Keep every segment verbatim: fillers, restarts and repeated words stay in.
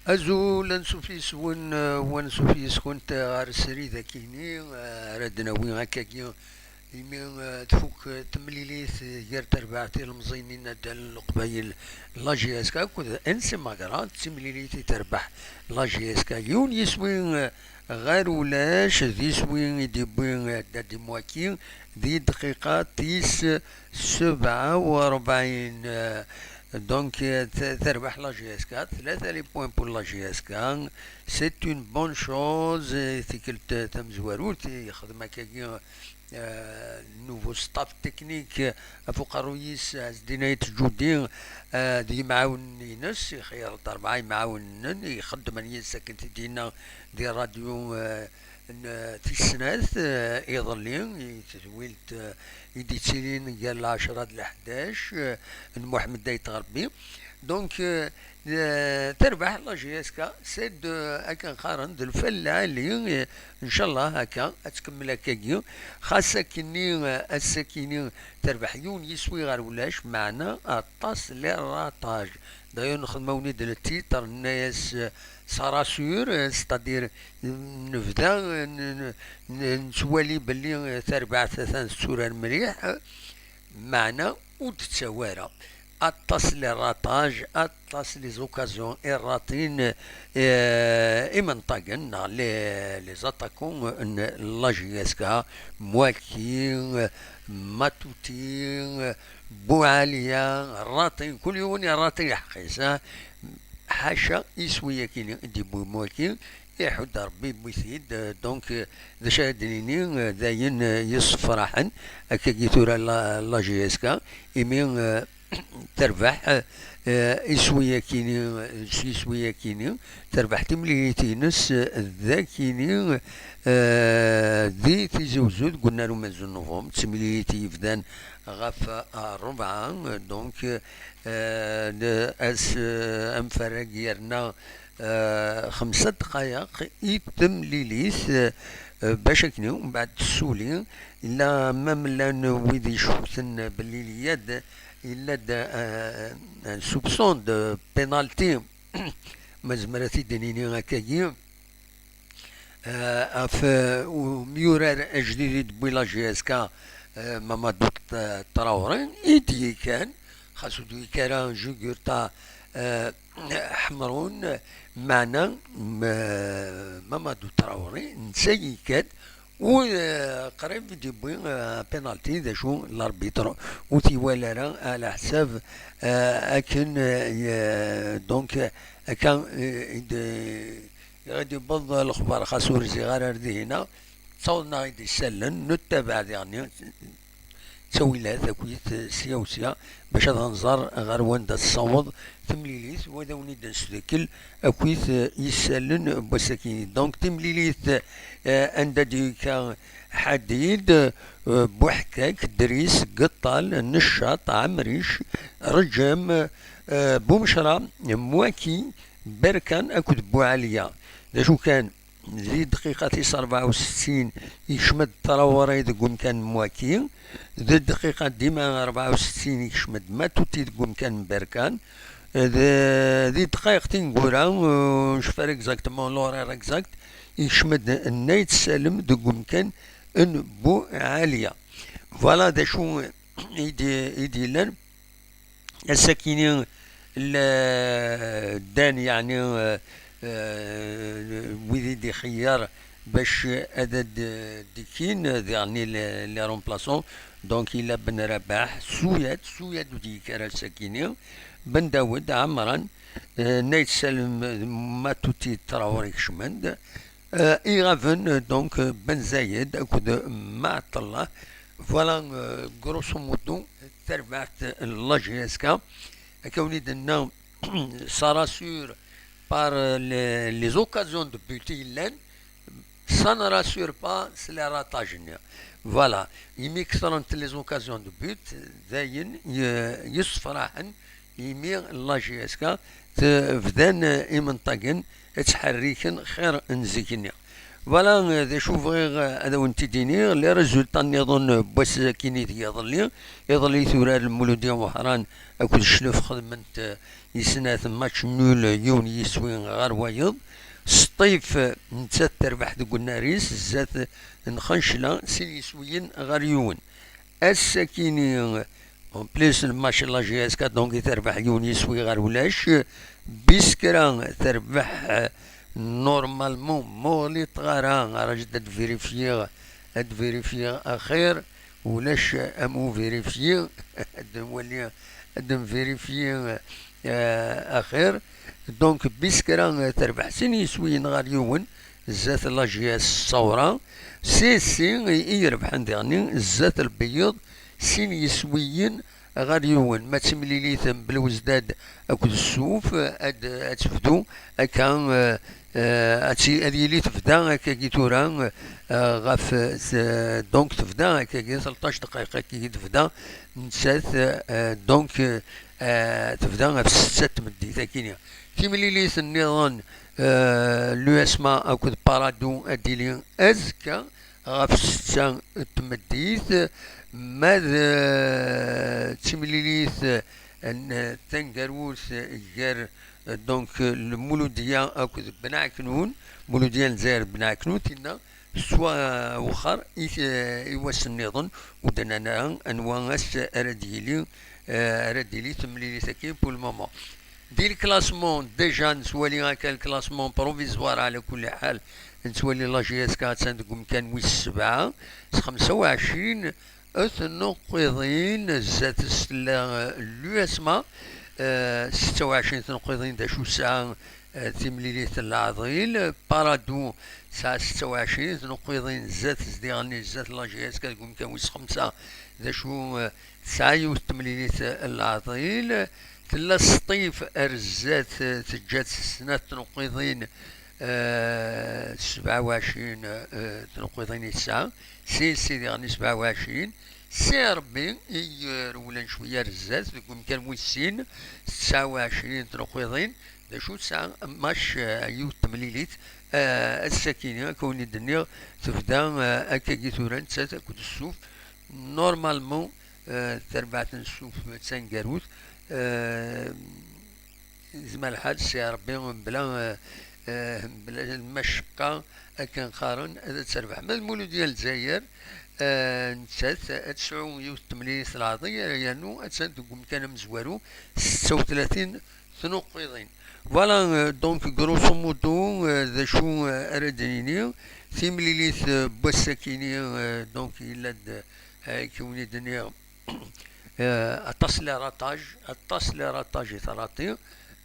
Azul, ansuf yes-wen, eh, u ansuf yes-kent, eh, ɣer srid akini, eh, ara d-nawi akkagi, imi, eh, tfuk, eh, temlilit, eh, gar terbaɛt ilemẓiyen n inaddalen n Leqbayel, la J S K, akked N C Magra, d timlilit i terbeḥ la J S K. Yiwen yiswi, eh, ɣer ulac, d iswi i d-iwwi, eh, Dadi Mwaki, di dqiqa tis sebɛa u rebɛin, eh, Donc, euh, t- terbeḥ la J S K, tlata les points pour la J S K. C'est une bonne chose. Et tikkelt, euh, tamezwarut, yexdem akkagi, euh, nouveau staff technique, euh, ɣef uqerruy-is, Ɛezdin Ayt Ǧudi, euh, d yimɛawnen-ines, ixeyyer-d rebɛa imɛawnen, ixeddmen yid-s akken t-id-yenna di radio, euh, n, euh, tis snat, euh, iḍelli, i tedwilt, euh, i d-ittilin gar lɛecra d leḥdac, euh, n Muḥemmed Ayt Ɣerbi. Donc, euh, euh, terbeḥ la J S K, c'est de, akken qqaren, d lfal lɛali, euh, ncallah akka, ad tkemmel akkagi. Xas akkenni, euh, ass-akini terbeḥ yiwen yiswi ɣer ulac, meɛna aṭas les ratages. D'ailleurs, nexdem-awen-id le titre, nenna-yas, euh, ça rassure, euh, c'est-à-dire, euh, nebda, euh, n- n- n- nettwali belli, euh, tarbaɛt atan tetturar mliḥ, euh, meɛna ur d-tettawi ara. Aṭas les ratages, aṭas les occasions i ratin, euh, imenṭagen neɣ les, les attaquants n la J S K, Mwaki, euh, Matuti, euh, Buɛaliya, ratin, kul yiwen iratin i ḥeqq-is, ah. Ḥaca iswi-yakini i d-yewwi Mwaki, iḥudd Rebbi yewwi-t-id, euh, donc, euh, d acu ara d-nini, euh, d ayen, euh, yessefraḥen, akkagi tura la, la J S K, imi, euh, terbeḥ, euh, iswi-yakini, euh, s iswi-yakini, terbeḥ timlilit-ines, euh, d akini, euh, di Tizi Wezzu deg unnar umenzu n Nuvember, d timlilit i yebdan ɣef, euh, rebɛa, euh, donc, euh, d-, as-, euh, amfarag yerna, euh, xemsa dqayeq i temlilit, euh, bac akken mbeɛd tessuli, illa ma llan wid icewten belli yella-d, yella-d, euh, un soupçon de pénalty, ma nezmer ad t-id-nini akkagi, euh, ɣef, euh, umyurar ajdid i d-tewwi la J S K, euh, Mamadou T- Traoré, i d-yekkan, xas ur d-yekki ara Jugurta, euh, Ḥemrun, meɛna, m- Mamadou Traoré, netta yekka-d, u, euh, qrib i d-yewwi, euh, penalty, d acu l'arbitre ur t-iwala ara, ɛla ḥsab, euh, akken, euh, y- donc, akka, euh, i d- i d-yewweḍ lexbar, xas ur rziɣ ara ar dihina, ttawḍen-aɣ-id isallen, nettabaɛ diɣen ttawilat akkit sya u sya, bac ad nẓer ɣer wanda tessaweḍ temlilit, u ad awen-id-nesdekkel akkit, eh, isallen n wass-agi. Donc, timlilit, eh, anda d-yekka Ḥadid, eh, Buḥkak, Dris, Geṭṭal, Neccaṭ, Ɛemric, Reǧem, eh, Bumecra, Mwaki, Berkan akked Buɛaliya. D acu kan, di dqiqa tis rebɛa u settin, yekcem-d Traoré deg umkan n Mwaki. Di dqiqa dima rebɛa u settin, yekcem-d Matuti deg umkan n Berkan. D- di dqayeq tineggura, euh, ur necfi ara exactement l'horaire exact, yekcem-d Nayt Salem deg umkan n Buɛaliya. Voilà d acu i d- i d-yellan. Ass-akini, l- ddan, yeɛni, eh, eh, wid i d-ixeyyer bac ad d-, d-kkin, yeɛni, les, les remplaçants. Donc, yella Ben Rabaḥ, Suyad, Suyad ur d-yekki ara ass-akini, Ben Dawed, Ɛemran, eh, Nayt Salem, Matuti, Traoré kecmen-d. Euh, iɣaben, euh, donc, euh, Ben Zayed akked, euh, Maɛṭellah. Voilà, euh, grosso modo, tarbaɛt n la J S K. Akka wen-id-nna, ça rassure par, euh, les, les occasions de but i yellan, ça ne rassure pas s les ratages-nni. Voilà, imi ktrent les occasions de but, d ayen y- yessefraḥen, imi la J S K t- bdan, euh, imenṭagen ttḥerriken xir n zik-nni. Voilà, d acu bɣiɣ ad awen-t-id-iniɣ, les résultats nniḍen n wass-agi n iḍelli. Iḍelli turar Lmuludya Wehran akked Cclef xedmen-t i snat match nul, yiwen yiswi ɣer wayeḍ. Sṭif nettat terbeḥ deg unnar-is zdat n Xancla sin yiswiyen ɣer yiwen. Ass-akini, en plus n match n la J S K, donc i terbeḥ yiwen yiswi ɣer ulac. Biskra terbeḥ, euh, normalement, ma ur ɣliṭeɣ ara, ara ǧ-, ad vérifier, ad vérifier axir, ulac am uvérifier, ad nwali, ad nvérifier, euh, axir. Donc, Biskra terbeḥ sin yiswiyen ɣer yiwen, zdat la J S Ṣawra. C S C i irebḥen diɣenni zdat Lbeyyeḍ, sin yiswiyen ɣer yiwen. Ma d timlilit n Belwezdad akked Ssuf, ad, ad tebdu akka, eh, eh, ad ti-, ad yili tebda akkagi tura, eh, ɣef, eh, donc tebda akkagi tleṭṭac dqayeq akkagi tebda nettat, eh, donc, eh, tebda ɣef ssetta n tmeddit akini. Timlilit nniḍen, eh, l'U S M A akked Paradou ad d-tili azekka ɣef ssetta n tmeddit. Ma d, eh, timlilit, eh, n taneggarut gar, eh, donc, eh, Lmuludya akked Benɛeknun, Muludya n Lezzayer Benɛeknun, tinna tettwawexxer i t-, i wass nniḍen, ur d-nnan ara anwa ass ara d-yili, eh, ara d-yili temlilit-agi pour le moment. Di le classement, déjà nettwali akka le classement provisoire, ɛla kulli ḥal, nettwali la J S K attan deg umkan wis sebɛa s xemsa u ɛecrin tnuqqiḍin, zdat-s tella, eh, l'U S M A, eh, setta u ɛecrin tnuqqiḍin, d acu tesɛa, eh, timlilit n leɛḍil. Paradou tesɛa setta u ɛecrin tnuqqiḍin, zdat-s diɣenni, zdat la J S K deg umkan wis xemsa, d acu, eh, tesɛa yiwet temlilit n leɛḍil. Tella Sṭif ar zdat, eh, teǧǧa-tt snat tnuqqiḍin, eh, sebɛa u ɛecrin, eh, tnuqqiḍin i tesɛa. C S C diɣenni sebɛa u ɛecrin. C R B i irewlen cwiya ar zdat deg umkan wis sin, tesɛa u ɛecrin tnuqqiḍin. D acu tesɛa mac, eh, yiwet temlilit, eh, ass-akini, akka win i d-nniɣ, tebda, eh, akkagi tura nettat akked Ssuf. Normalement, eh, tarbaɛt n Ssuf d taneggarut, eh, yezmer lḥal s Rebbi, mebla, eh, eh, mebla lmacaqqa, akken qqaren, ad terbeḥ. Ma d Muludya n Lezzayer, eh, nettat ad tesɛu yiwet temlilit leɛḍil, yernu attan deg umkan amezwaru, setta u tlatin tnuqqiḍin. Voilà, euh, donc, grosso modo, euh, d acu, euh, ara d-nini, timlilit, euh, n wass-akini, euh, donc, yella-d, euh, akken i d-nniɣ, euh, aṭas n les ratages, aṭas n les ratages i tṛaṭi,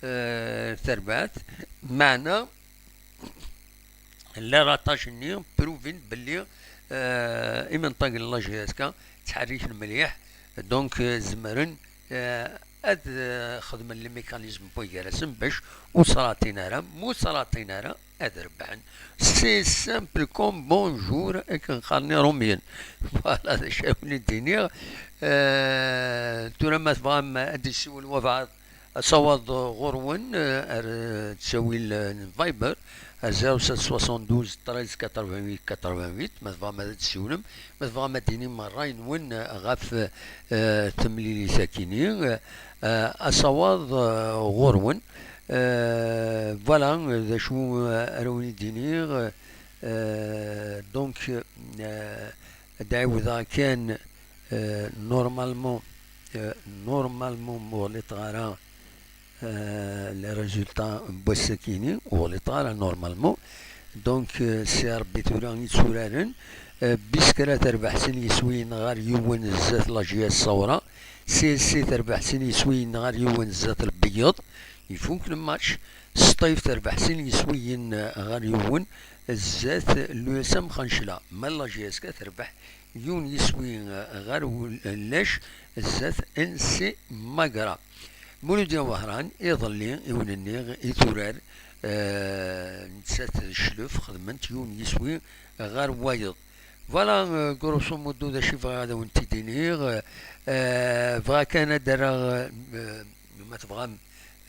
euh, terbaɛt, meɛna, les ratages-nni provin-d belli, euh, imenṭagen n la J S K ttḥerriken mliḥ, donc, euh, zemren, euh, ad, euh, xedmen les mécanismes n way gar-asen bac ur ttṛaṭin ara, ma ur ttṛaṭin ara ad rebḥen. C'est simple comme bonjour, akken qqaren Iṛumyen. Voilà, d acu ara wen-d-iniɣ. Euh, tura ma tebɣam ad d-yessiwel wabɛaḍ, asawaḍ ɣur-wen, eh, ar, eh, ttawil, eh, n Viber, ar zéro sept soixante-douze treize quatre-vingt-huit quatre-vingt-huit, ma tebɣam ad d-tsiwlem, ma tebɣam ad d-tinim ṛṛay-nwen, eh, ɣef, eh, temlilit-akini, eh, eh, asawaḍ, eh, ɣur-wen. Eh, voilà, d acu, eh, ara wen-id-iniɣ, eh, donc, eh, ad d-ɛiwdeɣ kan, eh, normalement, eh, normalement, ma ur ɣliṭeɣ ara, eh, les résultats n wass-akini, ur ɣliṭeɣ ara normalement. Donc, eh, si Rebbi tura i tturaren, eh, Biskra terbeḥ sin yiswiyen ɣer yiwen zdat la J S Ṣawra, C S C terbeḥ sin yiswiyen ɣer yiwen zdat Lbeyyeḍ, ifuk lmatch, Sṭif terbeḥ sin yiswiyen ɣer yiwen zdat l'U S M Xancla, ma la J S K terbeḥ yiwen yiswi, eh, ɣer ulac zdat N C Magra. Muludya Wehran, iḍelli, i wen-nniɣ, i turar, eh, nettat d Cclef, xedment yiwen yiswi ɣer wayeḍ. Voilà, eh, grosso modo, d acu i bɣiɣ ad awen-t-id-iniɣ. Eh, bɣiɣ kan ad d-rreɣ, eh, ma tebɣam,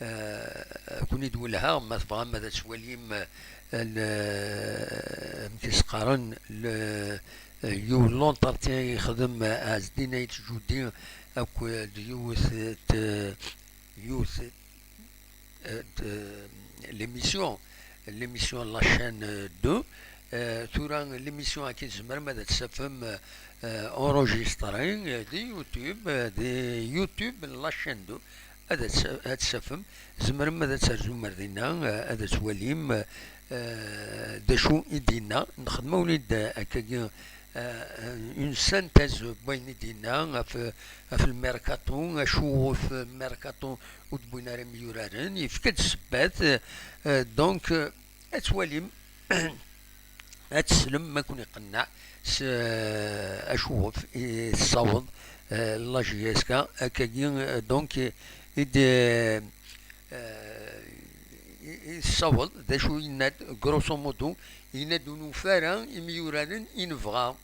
Eh, ad ken-id-welheɣ, ma tebɣam ad twalim, eh, l-, amek i s-qqaren, le, eh, yiwen l'entretien yexdem, eh, Ɛezdin Ayt Judi akked yiwet, eh, t-, yiwet, eh, t-, l'émission, l'émission la chaîne deux. Eh, tura l'émission-agi tzemrem ad tt-tafem, eh, enregistrée, eh, di YouTube, eh, di YouTube la chaîne deux. Ad tt-, ad tt-tafem, tzemrem ad tt-terzum ar dinna, eh, ad tt-twalim, eh, d acu i d-yenna. Nexdem-awen-id, eh, akkagi, eh, une synthèse n wayen i d-yenna ɣef, ɣef lmerkaṭu, acu ɣef lmerkaṭu ur d-wwin ara imyuraren, yefka-d ssebbat, eh, donc, eh, ad twalim, ad teslem ma ken-iqenneɛ s, eh, acu ɣef i tessaweḍ, eh, la J S K, akkagi, eh, donc, i d-, eh, i, i tessaweḍ, d acu yenna-d, grosso modo, yenna-d ur nufi ara imyuraren i nebɣa.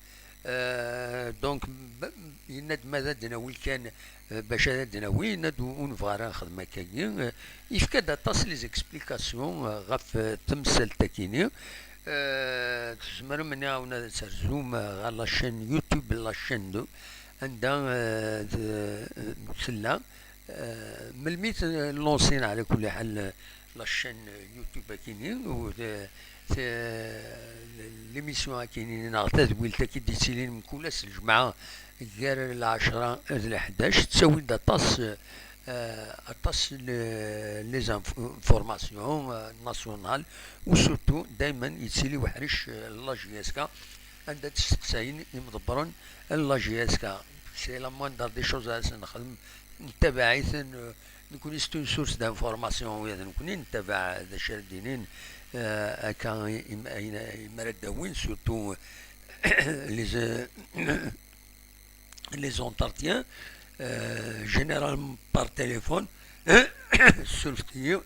Eh, donc, b-, yenna-d ma d ad d-nawi kan, eh, bac ad d-nawi, yenna-d ur, ur nebɣa ara nexdem akkagi. Eh, yefka-d aṭas les explications, eh, ɣef, eh, temsalt-akini. Eh, tzemrem nniɣ-awen ad terzum, eh, ɣer la chaîne YouTube, la chaîne deux, anda, eh, t-, eh, tella. Eh, melmi t-lansin, ɛla kulli ḥal, la chaîne YouTube akini, u t-, t-, l'émission akini, neɣ tadwilt-agi d-yettilin mkul ass n lǧemɛa gar lɛecṛa d leḥdac, tettawi-d aṭas, eh, aṭas n les inf-, informations, eh, nationales, u surtout daymen yettili uḥric, eh, la J S K, anda d-steqsayen imḍebbren n la J S K. C'est la moindre des choses ara sen-nexdem, nettabaɛ-iten, eh, nekkni c'est une source d'information, ula d nekkni nettabaɛ d acu ara d-inin, eh, akka im-, ayen, ayen ara d-awin, surtout les, les entretiens, euh, généralement par téléphone. Surfet-iyi.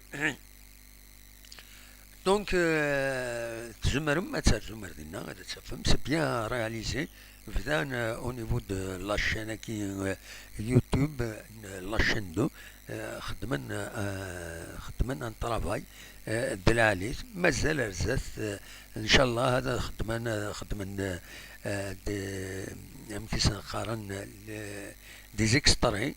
Donc, euh, tzemrem ad terzum ar dinna, ad tafem, c'est bien réalisé. Bdan, euh, au niveau de la chaîne-agi, euh, YouTube, euh, la chaîne deux, euh, xedmen, euh, xedmen un travail, euh, d lɛali, mazal ar zdat, euh, ncallah ad xedmen, ad xedmen, euh, euh, de, amek i sen-qqaren, le, des extraits,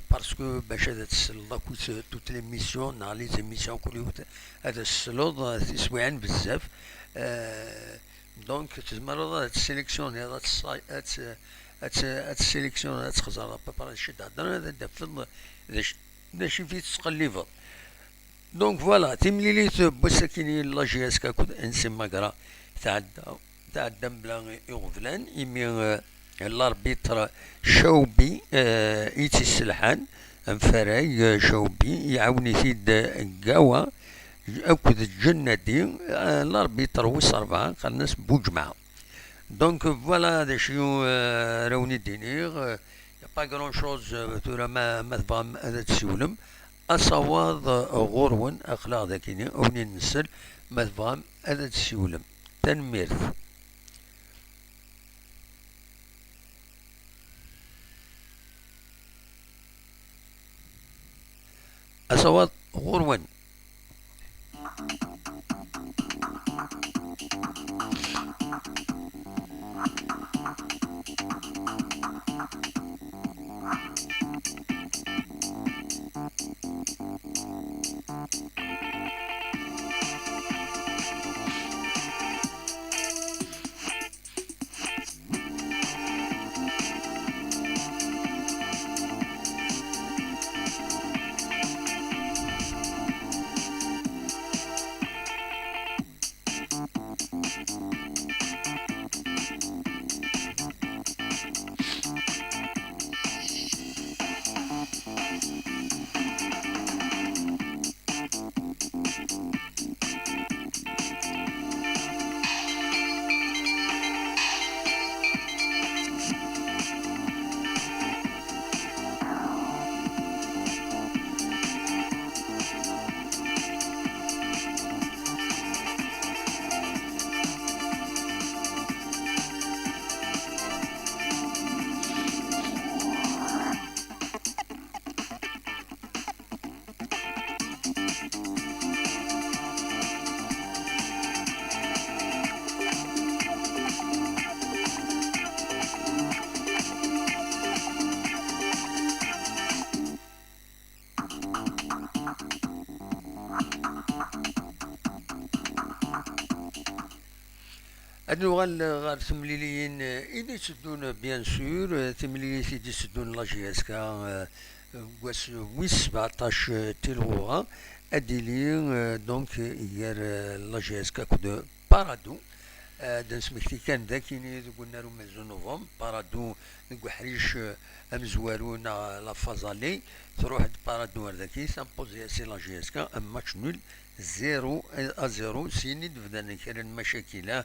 parce que bac ad tesleḍ akk toutes les émissions, neɣ les émissions kul yiwet ad tesleḍ, euh, tiswiɛin bezzaf. Euh, donc, tzemreḍ ad tessélectionniḍ, ad tessa-, ad t-, ad t-, ad tessélectionniḍ, ad txeẓreḍ à peu près d acu i d-heddren, ad d-tafeḍ d acu, d acu i tettqellibeḍ. Donc voilà, timlilit n wass-akini n la J S K akked N C Magra tɛedda, tɛedda mebla iɣeblan, imi, euh, l'arbitre Chaubi, euh, i tt-isselḥan, amfarag, euh, Chaubi, iɛawen-it-id Gawa akked Ǧennadi, euh, l'arbitre wis ṛebɛa, qqaren-as Buǧemɛa. Donc voilà d acu, euh, ara wen-id-iniɣ, euh, y a pas grand chose, euh, tura ma, ma tebɣam ad d-tessiwlem. Asawaḍ, uh, ɣur-wen, aql-aɣ dagini, a wen-in-nsel, ma tebɣam ad d-tessiwlem. Tanemmirt. Asawaḍ ɣur-wen. Ad nuɣal ɣer temliliyin i d-itteddun, bien sûr, timlilit i d-itteddun la J S K, eh, deg wass wis sebɛeṭṭac tilɣuɣa, ad d-tili, eh, donc, gar, eh, la J S K akked Paradou. Eh, ad d-nesmekti kan d akini deg unnar umenzu n novembre, Paradou deg uḥric, eh, amezwaru neɣ la phase aller, truḥ-d Paradou ar daki, tampozi-as i la J S K, un match nul, zéro à zéro, syin i d-bdan kra n lmacakil, ah,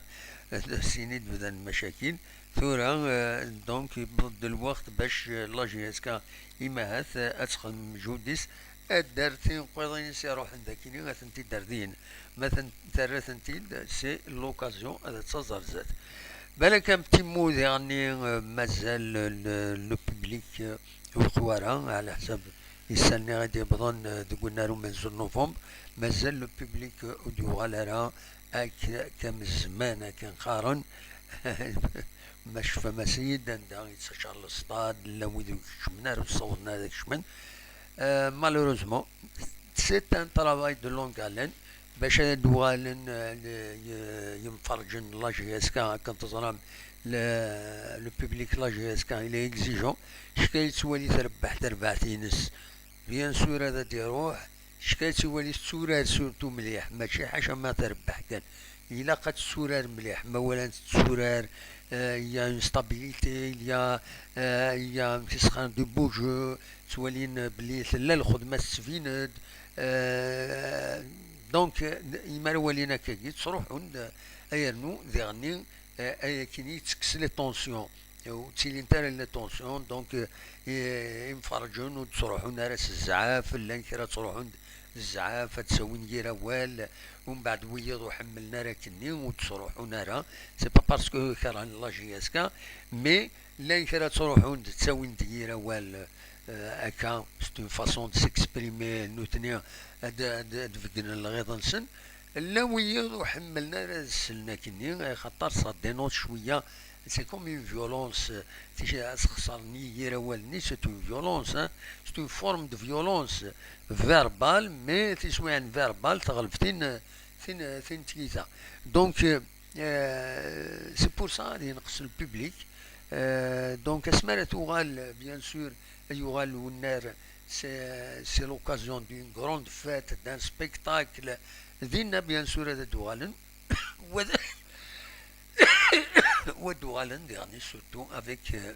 syin i d-bdan lmacakil. Tura, eh, donc, yewweḍ-d lweqt bac, eh, la J S K imahat, eh, ad texdem lǧehd-is, ad d-terr tinqiḍin-is iruḥen d akini, ad tent-id-terr din. Ma ten-, terra-tent-id, c'est l'occasion ad tt-taẓ ar zdat. Balak un petit mot diɣenni, eh, mazal le, le public, eh, ur yeqwa ara, ɛla ḥsab issan-nni i d-yewwḍen, eh, deg unnar umenzu n novembre, mazal le public, eh, ur d-yuɣal ara ak-, akka am zzman, akken qqaren. Ma tcefam-as-id anda yettaččar lestad, llan wid ur keččmen ara, ur ssawḍen ara ad kecmen. Eh, malheureusement, c'est un travail de longue haleine. Bac ad d-uɣalen, eh, y-, y-, yemferrǧen n la J S K, akken teẓram, le, le public n la J S K, il est exigeant. Cka yettwali terbeḥ terbaɛt-ines, bien sûr ad d-iruḥ. Cka yettwali tetturar surtout mliḥ, mačči ḥaca ma terbeḥ kan. Ilaq ad tetturar mliḥ, ma walan tetturar, eh, il y a une stabilité, il y a, eh, il y a, amek i s-qqaren, du beau jeu, ttwalin belli tella lxedma tettbin-d, eh, donc, eh, imi ara walin akkagi, ttruḥun-d, eh, ay rnu diɣenni, eh, ay akken i ttekkes les tensions. Ur ttilint ara les tensions, donc, eh, imferrǧen ur d-ttruḥun ara s zzɛaf, llan kra ttruḥun-d s zzɛaf, ad d-ttawin yir awal, umbeɛd wiyiḍ ur ḥemmlen ara akkenni, ur d-ttruḥun ara. C'est pas parce que kerhen la J S K, mais llan kra ttruḥun-d, ttawin-d yir awal, eh, akka, c'est une façon de s'exprimer, nutni ad, ad, ad beggnen lɣiḍ-nsen. Llan wiyiḍ ur ḥemmlen ara ad slen akkenni, axaṭer ça dénonce cwiya, c'est comme une violence, eh, tic-, ad sxeṣren yir awal-nni, c'est une violence, hein, c'est une forme de violence verbale, mais tiswiɛin verbale teɣleb tin, tin, tin n tyita. Donc, eh, Euh, c'est pour ça ad yenqes le public. Euh, donc asmi ara tuɣal, bien sûr, ad yuɣal unnar, c'est, c'est l'occasion d'une grande fête, d'un spectacle. Dinna, bien sûr, ad d-uɣalen. Wa d-, wa d-uɣalen diɣenni, surtout avec, euh,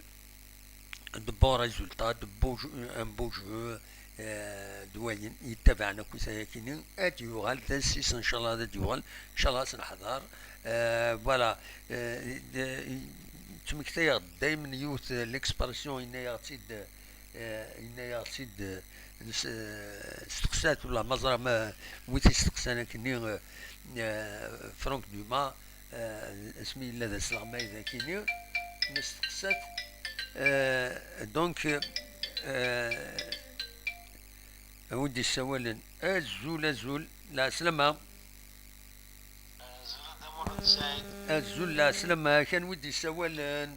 de bons résultats, de beaux jeux, un beau jeu, euh, d wayen yettabaɛen akk ayakini, ad yuɣal d assis, ncallah ad yuɣal, ncallah ad s-neḥḍer. Euh, voilà. Euh, d-, ttmektayeɣ-d daymen yiwet, euh, l'expression, yenna-yaɣ-tt-id, euh, yenna-yaɣ-tt-id, euh, s-, euh, steqsat, wala ma ẓra ma wi t-isteqsan akkenni, euh, euh, Franck Dumas, euh, asmi yella d asleɣmay d akini, nesteqsat, euh, donc, euh, a wi d-issawalen, azul, azul, lɛeslama. Azul a Dda Muḥend Saɛid. Azul, lɛeslama, kan wi d-issawalen.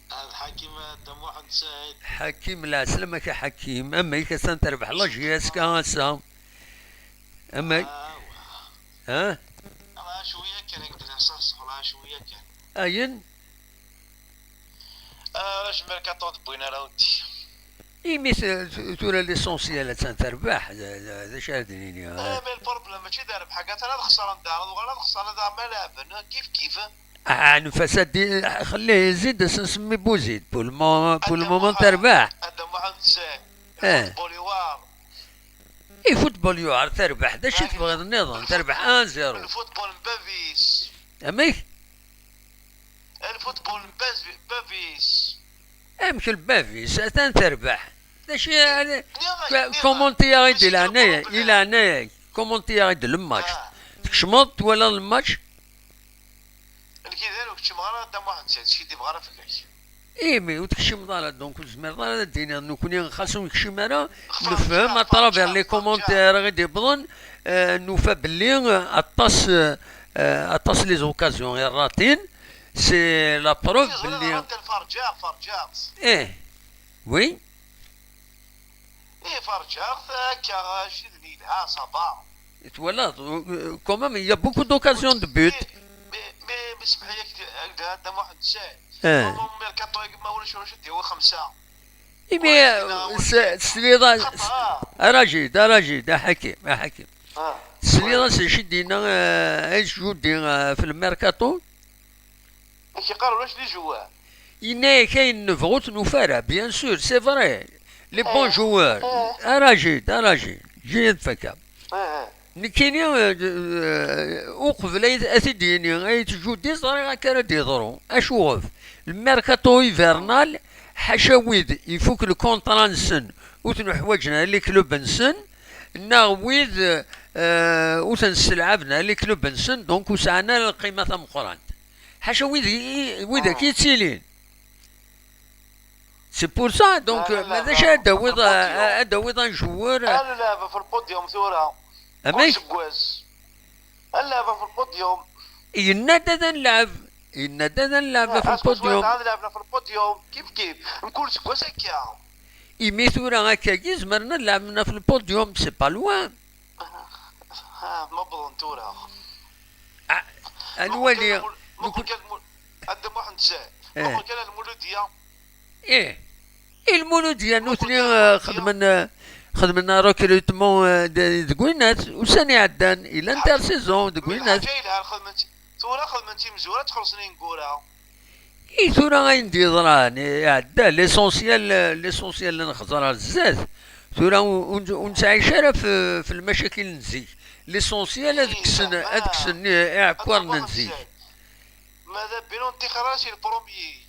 D Ḥakim a Dda Muḥend Saɛid. Ḥakim, lɛeslama-k a Ḥakim. Amek, ass-a terbeḥ la J S K ass-a? Amek? Ah, ha? Ala cwiya kan, i k-d-nniɣ s ṣṣeḥ, ala cwiya kan. Ayen? Ah, ala jmiɛ ka ṭṭuḍ wwin ara udi. Imi t-, t-, tura l'essentiel attan terbeḥ, d, d, d acu ara d-nini? Ah, mais le problème mačči d rrbeḥ, atan ad xesren daɣ, ad uɣalen ad xesren daɣ, ma laɛben, kif kif. Ah, nfas ad di-, xlih yezzi-d, ad s-nsemmi Buzid. Pour le mo-, pour le moment, terbeḥ. A Dda Muḥend Saɛid. Eh. Football yuɛer. I football yuɛer, terbeḥ. D acu i tebɣiḍ nniḍen? Terbeḥ un zéro. Lfutbol n bab-is. Amek? Lfutbol n bab-, bab-is. Amek lbab-is? Atan terbeḥ. D acu yeɛni? Nniɣ-ak, nniɣ-ak. Commenti-yaɣ-id di leɛnaya-k, di leɛnaya-k. Commenti-yaɣ-id le match. Ah. Tkecmeḍ, twalaḍ le match? Nekk d ur keččmeɣ ara, a Dda Muḥend Saɛid, skiddibeɣ ara fell-ak. Imi ur tkecmeḍ ara, donc ur tezmireḍ ara ad d-tiniḍ, nekkni xas ur nekcim ara, nefhem à travers les commentaires i d-yewwḍen, euh, nufa belli, euh, aṭas, euh, euh, aṭas les occasions i ratin, c'est la preuve belli. Ferǧaɣ, ferǧaɣ. Eh, oui. Ih, ferǧaɣ-t akka, ajdid-nni yelha, ça va. Twalaḍ, euh, quand même, il y a beaucoup d'occasions de but. Mais, mais, mais, mais, Dda Muḥend Saɛid. Ah. Ḍummer merkaṭu-agi, ma ulac ulac ad d-yawi xemsa. Imi tesliḍ-as. Arajid, arajid, a Ḥakim, a Ḥakim. Ah. Tesliḍ-as acu i d-yenna, eh, Aït Djoudi, eh, ɣef lmerkaṭu? Ak-iqqar ulac les joueurs. Yenna-yak ayen nebɣu ur t-nufi ara, bien sûr, c'est vrai. Les bons joueurs. Arajid, arajid, ǧǧi ad fakkeɣ. Nekkini, eh, eh, uqbel ay, ad t-id-yini Aït Djoudi, ẓriɣ akka ara d-yeḍru. Acuɣef? Lmerkaṭu hivernal, ḥaca wid ifuk lkunṭra-nsen ur ten-uḥwaǧen ara les clubs-nsen, neɣ wid, eh, ur ten-sselɛaben ara les clubs-nsen, donc ur sɛan ara lqima tameqqrant. Ḥaca wid i, i, widak i yettilin. C'est pour ça, donc, ma d acu ad d-tawiḍ, ad d-tawiḍ un joueur? Ad nleɛb ɣef lpudyum tura. Amek? Kul seggas. Ad nleɛb ɣef lpudyum. Yenna-d ad nleɛb. Yenna-d ad nleɛb ɣef lpudyum. Ad nleɛb ɣef lpudyum. Kif kif. Mkul seggas akka. Imi tura akkagi zemren ad leɛben ɣef lpudyum. C'est pas loin. Ah, ma wwḍen tura. Ah, ad nwali. Muqel kan lmul-, muqel kan lmul-, a Dda Muḥend Saɛid. Eh. Muqel kan lmuludya. Eh. I lmuludya nutni, eh, xedmen, eh, xedmen recrutement, eh, de-, deg winat, ussan iɛeddan, i l'intersaison deg winat. Ḥaǧa yelhan xedmen-tt, tura xedmen-tt imezwura, ad txellṣen ineggura. I tura ayen d-yeḍran, iɛedda, l'essentiel, l'essentiel ad nxeẓẓer ar zdat. Tura ur, ur, ur nettɛic ara f, f lmacakil n zik. L'essentiel ad kksen, ad kksen i, iɛekkuren n zik. Ma d abin ur nṭixer ara si le premier.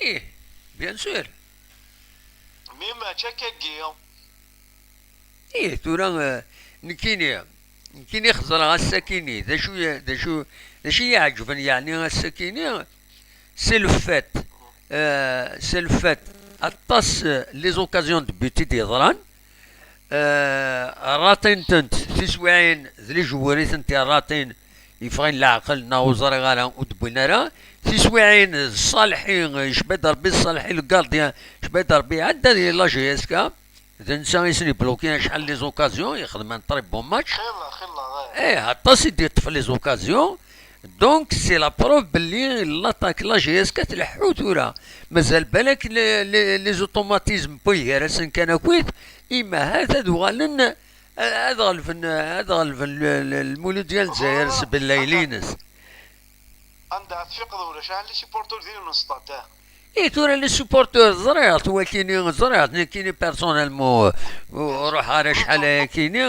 Ih, bien sûr. Mi mačči akkagi. Ih, tura, eh, nekkini, nekkini xeẓreɣ ass-akini, d acu, d acu, d acu i yi-iɛeǧben, yeɛni ass-akini, c'est le fait, euh, c'est le fait, aṭas, euh, les occasions de but i d-yeḍran, euh, ratin-tent tiswiɛin d les joueurs i tent-yerratin, yeffɣen leɛqel neɣ ur ẓriɣ ara, ur d-wwin ara. Tiswiɛin d Ṣalḥi, yecba-d Rebbi Ṣalḥi le gardien, yecba-d Rebbi iɛedda di la J S K. D netta i sen-iblukin acḥal les occasions, yexdem un très bon match. Xilla, xilla, eh. Eh, aṭas i d-yeṭṭef les occasions. Donc, c'est la preuve belli l'attaque la J S K tleḥḥu tura. Mazal balak les, les, les automatismes n waygar-asen kan akkit, imahat ad uɣalen, ad ɣelben, ad ɣelben le, le, Lmuludya n Lezzayer s bellayel-ines. Anda tfiqeḍ ulac, ah, les supporters din n Sṭad, ah. I tura les supporters, ẓriɣ-t wakini, ẓriɣ-t nekkini personnellement, ur ruḥeɣ ara acḥal ayakini,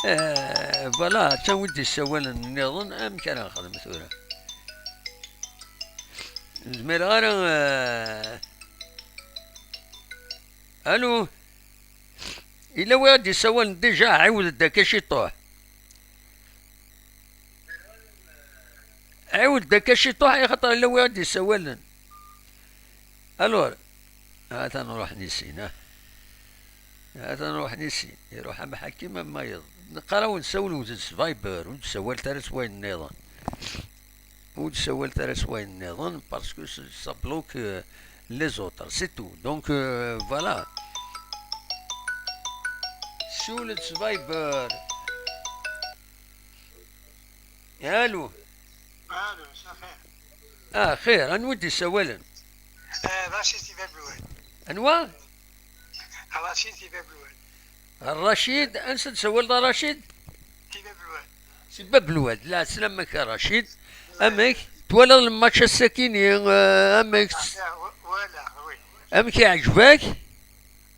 eh, voilà, atan wi d-yessawalen nniḍen, amek ara nexdem tura? Ur zmireɣ ara, eh, alo? Yella wi ɣ-d-yessawalen déjà, ɛiwed-d akka ciṭuḥ. Ɛiwed-d akka ciṭuḥ, axaṭer yella wi ɣ-d-yessawalen. Alors, atan ruḥen i sin, ah. Atan ruḥen i sin. Iruḥ am Ḥakim am wayeḍ. Neqqar-awen sawlewet s Viber, ur d-ssawalet ara s wayen nniḍen. Ur d-ssawalet ara s wayen nniḍen, parce que ça, ça bloque, euh, les autres, c'est tout. Donc, euh, voilà. Siwlet s Viber. Allô. Allô, مساء الخير. Ah, xir, anwa i d-yessawalen? Eh, Racid si Bab Lwad. Anwa? Racid si Bab Lwad. Racid, ansa d-tsawaleḍ a Racid? Si Bab Lwad. Si Bab Lwad, lɛeslama-k a Racid. Amek? Twalaḍ lmatch ass-akini, eh, amek? Ah, wa-, walaɣ, oui. Amek iɛǧeb-ak?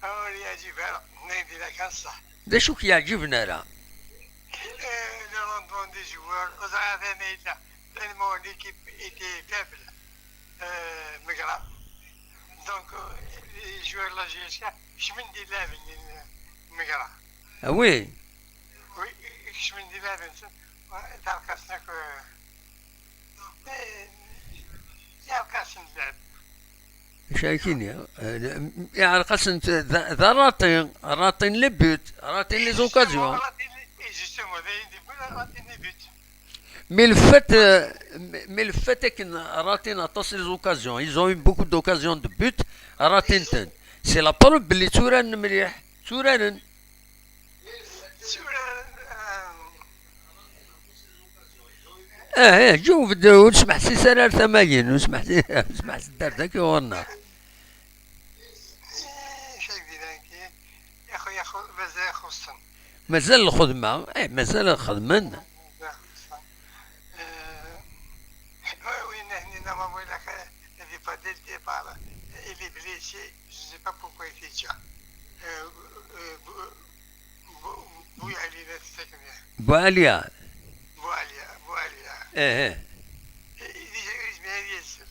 Ah, ur yeɛǧib ara, ma yella kan ṣṣeḥ. D acu k-yeɛǧiben ara? Eh, le rendement des joueurs, ur ẓriɣ ara ma yella, tellement l'équipe était faible. Euh, Megra. Donc, euh, les joueurs de la J S K, kecmen-d illaɛben n Megra. Ah oui? Oui, kecmen-d illaɛben-nsen, terqa-sen akk, euh, eh, yerqa-sen llɛeb. Acu ara k-iniɣ? Eh, iɛreq-asent d, d ratin, ratin les buts, ratin les occasions. Justement, ratin les, et justement, les, les buts, ratin les buts. Mais le fait, euh, mais, mais le fait est qu'ils ratent aṭas les occasions. Ils ont eu beaucoup d'occasions de but, ratent. C'est la preuve belli tturaren mliḥ, tturaren. Tturaren, euh, Eh, eh, ǧewwed, ur smeḥsis ara ar tama-yin, ur smeḥsi-, ur smeḥsis ar daki ɣur-neɣ. Acu ak-d-ilan-ki? Yaxu, yaxu, mazal xuṣṣen. Mazal lxedma, eh, mazal xedmen. Mazal xuṣṣen. Euh, oui, oui, nehni, normalement, il a fait le départ dès le départ. Il est blessé, je sais pas pourquoi il était déjà. Euh, euh, Bou-, Bou-, Bouyalia, c'est ça que vient. Boualia. Boualia, Boualia. Eh, eh. Il est, il est, il est,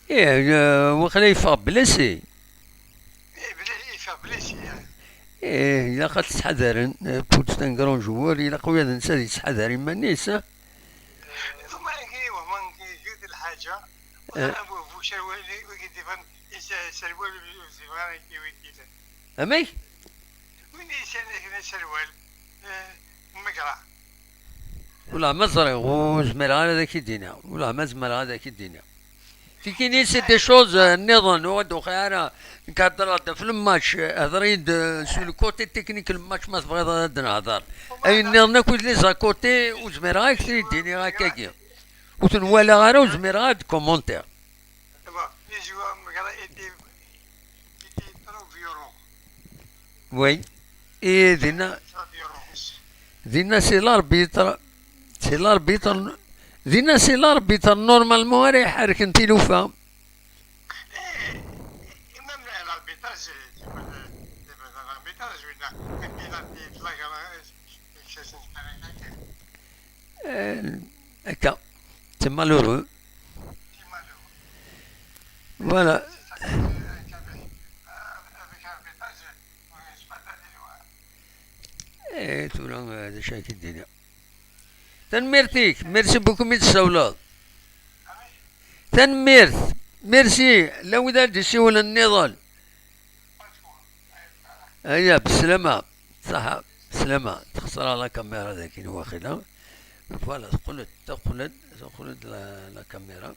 Eh, eh, waqila yeffeɣ blessé. Eh, blessé, yeffeɣ blessé, eh. Eh, ilaq ad ttḥadaren, eh, Putin d un grand joueur, ilaq wiyaḍ-nsen ad yettḥadar iman-is, eh. Ḍman-agi, wehman-agi, jut lḥaǧa. Eh. Bu, bu cerwal, wigi d-iban, is-, cerwal, ur zimreɣ ara i wigi. Amek? Win yesɛan kra aserwal, eh, megra. Wala ma ẓriɣ, ur zmireɣ ara ad ak-id-iniɣ. Wala ma zmireɣ ad ak-id-iniɣ. Tikini, c'est des choses, euh, nniḍen, ur d-uqiɛ ara. Nekk heddreɣ-d ɣef le match, euh, hedreɣ-d, euh, sur le côté technique, le match, ma tebɣiḍ ad nehder. Ayen nniḍen akk, les à côté, ur zmireɣ ad ak-t-id-iniɣ akkagi. Ur ten-walaɣ ara, ur zmireɣ ad commenter. Bon, les joueurs, megra était, était trop violent. Oui. Et dinna, trop violent. Dinna, c'est l'arbitre. C'est l'arbitre. Dinna, c'est l'arbitre. Normalement, ara iḥerken tilufa. Eh, même l'arbitrage, c'est pas le, c'est pas l'arbitrage, mais la, mais penalty, flagrant, c'est, c'est, c'est, c'est, Eh, akka. C'est malheureux. Voilà. Eh, tura, eh, d acu ara k-id-iniɣ? Tanemmirt-ik. Merci beaucoup mi d-tsawleḍ. Tanemmirt. Merci. Llan wid ara d-isiwlen nniḍen. Aya, beslama. Ṣaḥa, beslama. Texṣer la caméra dagi, waqila. Voilà, teqqel-d, teqqel-d, teqqel-d la, la caméra.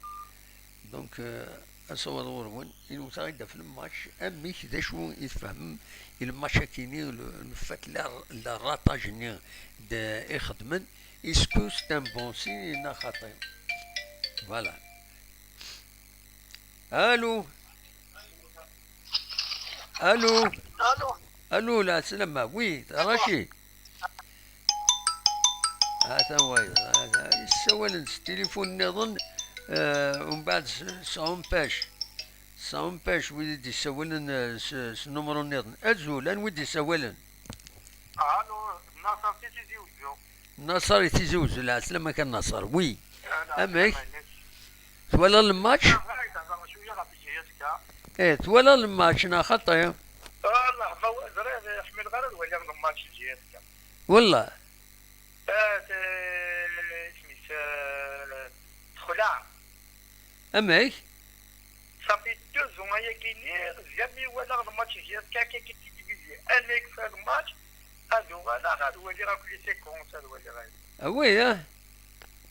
Donc, euh, asawaḍ ɣur-wen, inewwet-aɣ-id ɣef le match, amek, d acu i tfehmem i le match-akini, le, le fait, la, la ratage-nni d-, i xedmen, est-ce que c'est un bon signe neɣ xaṭi? Voilà. Allô? Allô? Allô? Allô, la سلامة. Oui, Rachid. Atan wayeḍ, atan, yessawalen s tilifun nniḍen, eh, umbeɛd s, s umpac. S umpac, wid i d-yessawalen, eh, s, s numru nniḍen. Azul, anwa i d-yessawalen? Allô, Naṣer si Tizi Wezzu. Naṣer i Tizi Wezzu, lɛeslama-k a Naṣer, oui. Amek? Twalaḍ le match? Eh, twalaḍ le match, neɣ xaṭi? Wallah, ma wa-, ẓriɣ, ḥmileɣ ara ad waliɣ le match n J S K. Wallah. Eh, te-, isem-is, eh, texleɛ. Amek? Ça fait deux ans ayagi-nni, jamais walaɣ le match n J S K akka i télévisé. Amek fa le match, ad uɣaleɣ, ad waliɣ akk les séquences, ad waliɣ ayen. Ah oui, hein?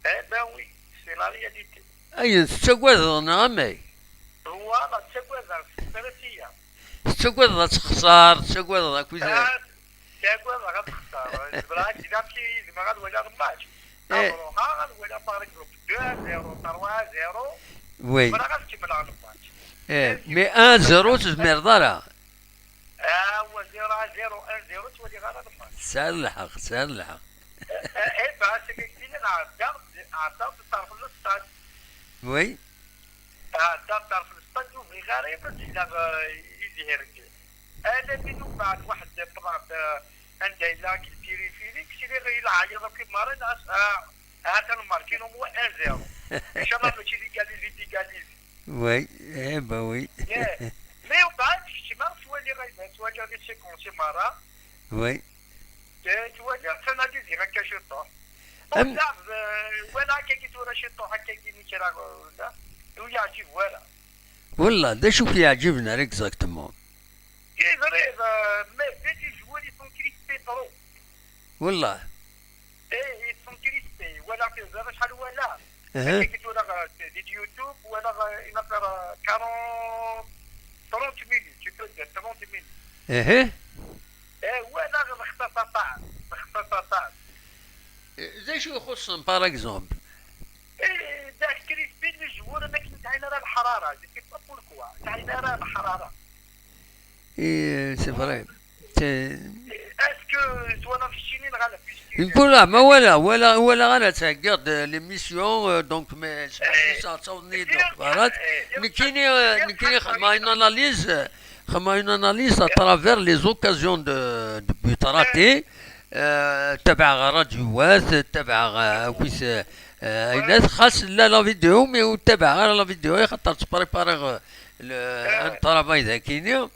Eh ben oui, c'est la réalité. Ayen tettagadeḍ, neɣ amek? Voilà, ttagadeɣ, c'est stressé. Tettagadeḍ ad texṣer, tettagadeḍ akk. Ah, ttagadeɣ ad texṣer. Zemreɣ ad d-iniɣ amek i zemreɣ ad waliɣ le match. Eh. Ad ruḥeɣ, ad waliɣ, par exemple, deux à zéro, trois à zéro. Oui. Zemreɣ ad kemmleɣ le match. Eh, mais un zéro ur tezmireḍ ara. Ah, wa zéro à zéro, un zéro, ur ttwaliɣ ara le match. Tesɛiḍ lḥeqq, tesɛiḍ lḥeqq. Eh, eh, eh, ben, c'est que ɛeddaɣ-d, ɛeddaɣ-d ṭṭerf n le stade. Oui. Ɛeddaɣ ṭṭerf n le stade, ur bɣiɣ ara ad sleɣ, eh, i Zihir-nni. Alammi d umbeɛd waḥed, ṭṭmeɛ-d, eh, anda yella akken téléphérique, sliɣ i leɛyaḍ akk i merra, ah, ah, ha-t-an marqué au moins un zéro. Inchallah mačči d égalisé, d égalisé. Oui, eh ben oui. Yeah. Mais umbeɛd kecmeɣ, ttwaliɣ, ttwaliɣ les séquences merra. Oui. Eh, ttwaliɣ, ttanalyziɣ akka ciṭuḥ. Am- Bon, ça, eh, wala akkagi tura ciṭuḥ, akkagi ni kra, eh, ur yeɛǧib wara. Wallah, d acu k-yeɛǧiben ara exactement? Eh, ẓriɣ, eh, mais, mais les joueurs, ils sont crispés trop. Wallah. Eh, ils sont crispés. Wala, teẓriḍ acḥal wala? Aha. Akkagi tura, eh, di YouTube, wala, eh, il a fait, eh, quarante, trente minutes, tu peux dire trente minutes. Aha. Eh, wala, lexṣaṣ aṭas, lexṣaṣ aṭas. Eh, d acu ixuṣṣen, par exemple? الحراره، je sais pas pourquoi. يعني لا، لا، الحراره. Et c'est vrai. C'est- Est-ce que tu as la machine là, la piscine? نقول له ما ولا ولا ولا انا تاقد l'émission, donc mais ça تصوني donc voilà. نكيني نكيني خدمه une analyse, خدمه une analyse à travers les occasions de, de but raté. آه، تابع غا راديوات، تابع غا كويس، آه، عينات خاص لا la vidéo, mais وتابع غا la vidéo خاطر تبريباري un travail ذاكيني.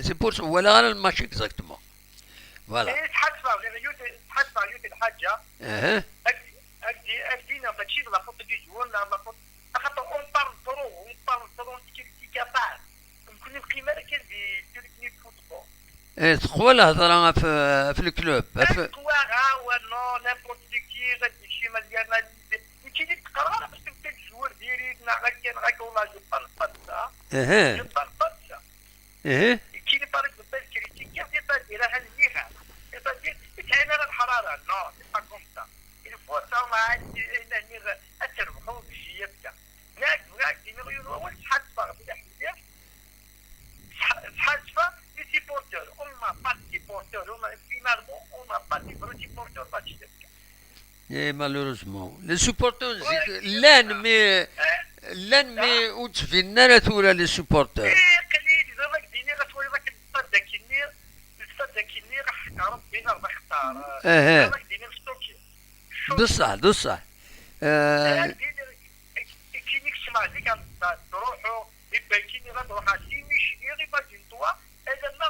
C'est pour ça ولا غا الماتش exactement. Voilà. تحسب غير يوت، تحسب يوت الحاجه. اها. اكدي اكدينا ماشي لا فوت دي جوار، لا لا فوت. خاطر on parle trop, on parle trop, on critique كاع. يمكن القيمه راه كان في توركني فوتبول. ايه تقوى الهضره في في الكلوب في تقوى غا ولا نيمبورت كي غادي شي مليان. يمكن تقرا باش تبدا الجوار ديريك نا غا كان غا كولا جو بان بان سا. اها. جو بان بان سا. ايه. كي لي باريك بان كريتيك كي دي با دير انا نيغا. دي با دير تعين انا الحراره. نو سي با كوم سا. الفو سا ما عندي انا نيغا. اتربحوا بجيبتها. ناك ناك دي مليون اول شحال تفرغ مليح مليح. شحال شحال تفرغ لي سيبورتور. اون ما با سيبورتور. اون فينالمون اون ما با دي فرو سيبورتور ماتش ديالك. اي malheureusement les supporters لان مي لان مي وتفينا لا تورا les supporters. اي قليل زعما ديني غتولي راك تصدق كني، تصدق كني راح ربي راه اختار. اها. راك ديني مستوكي. بصح بصح. آه. كينيك سمع ديك تروحوا يبان كيني غتروح سي ميشيغي باجي نتوا. هذا ما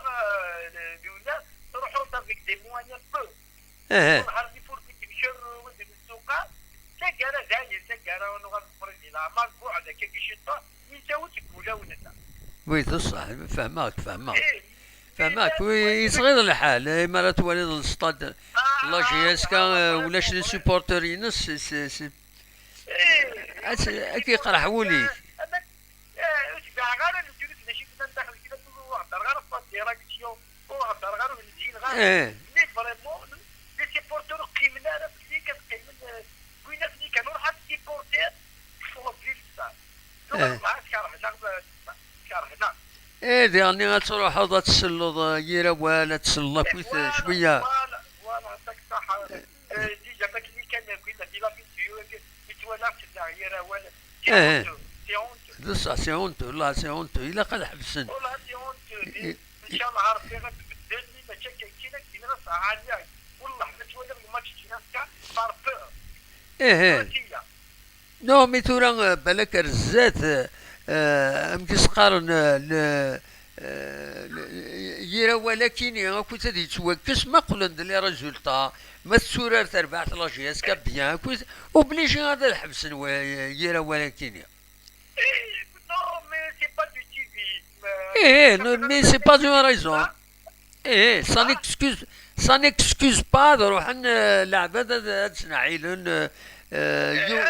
دولا تروحوا صافيك دي موانيا بو. اها. نهار دي فورتي كيمشي الرواد من السوق. تاكارا داير تاكارا ونغا الفريد الى عمر بوعد هكا كي شي طا. يساوي تقولا ونتا. وي صح. فهمك فهمك. ايه. فهمك وي يصغير الحال اي ما راه توالي السطاد. لا جي اس كا ولاش les supporters ينس سي سي. ايه. اكي يقرح وليك. اما اه تبع غير الجلوس ماشي كنا داخل كده كل واحد غير فاضي راكسيون. واحد غير ميتين غير. ايه. مي فريمون لي سيبورتور قيمنا راه بلي كتقيم وين اللي كانوا راح سيبورتي فور بلي الصاد. إيه. ما كرهنا كرهنا. ايه دي راني غتروحوا تسلوا يرا ولا تسلى كويس شويه. فوالا فوالا عندك الصحه. ديجا ما كاين كان كاين في لا فيديو يتولى في الزعيره ولا. إيه. سي اونت. بصح سي اونت والله سي اونت الا قال حبسن. والله سي اونت. ان شاء الله ربي غتبدل لي ما كان كاين كاين كاين راه عاليه. والله ما تولى الماتش جينا كاع بار بور. ايه ايه. نو مي ثورة بالك رزات. آه، ام كيسقارن آه، ل- آه، ل- يرا ولكن كنت هذه توكس ما قلن لي ريزولتا. ما تسورار تربح لا جي اس كا بيان كويس. اوبليجي هذا الحبس نوا- يرا ولكن. Non, mais c'est pas du T V. ايه نو مي سي با دو ريزون. ايه سا نيكسكوز سا نيكسكوز با روحن لعبة هاد سنعيلن. يو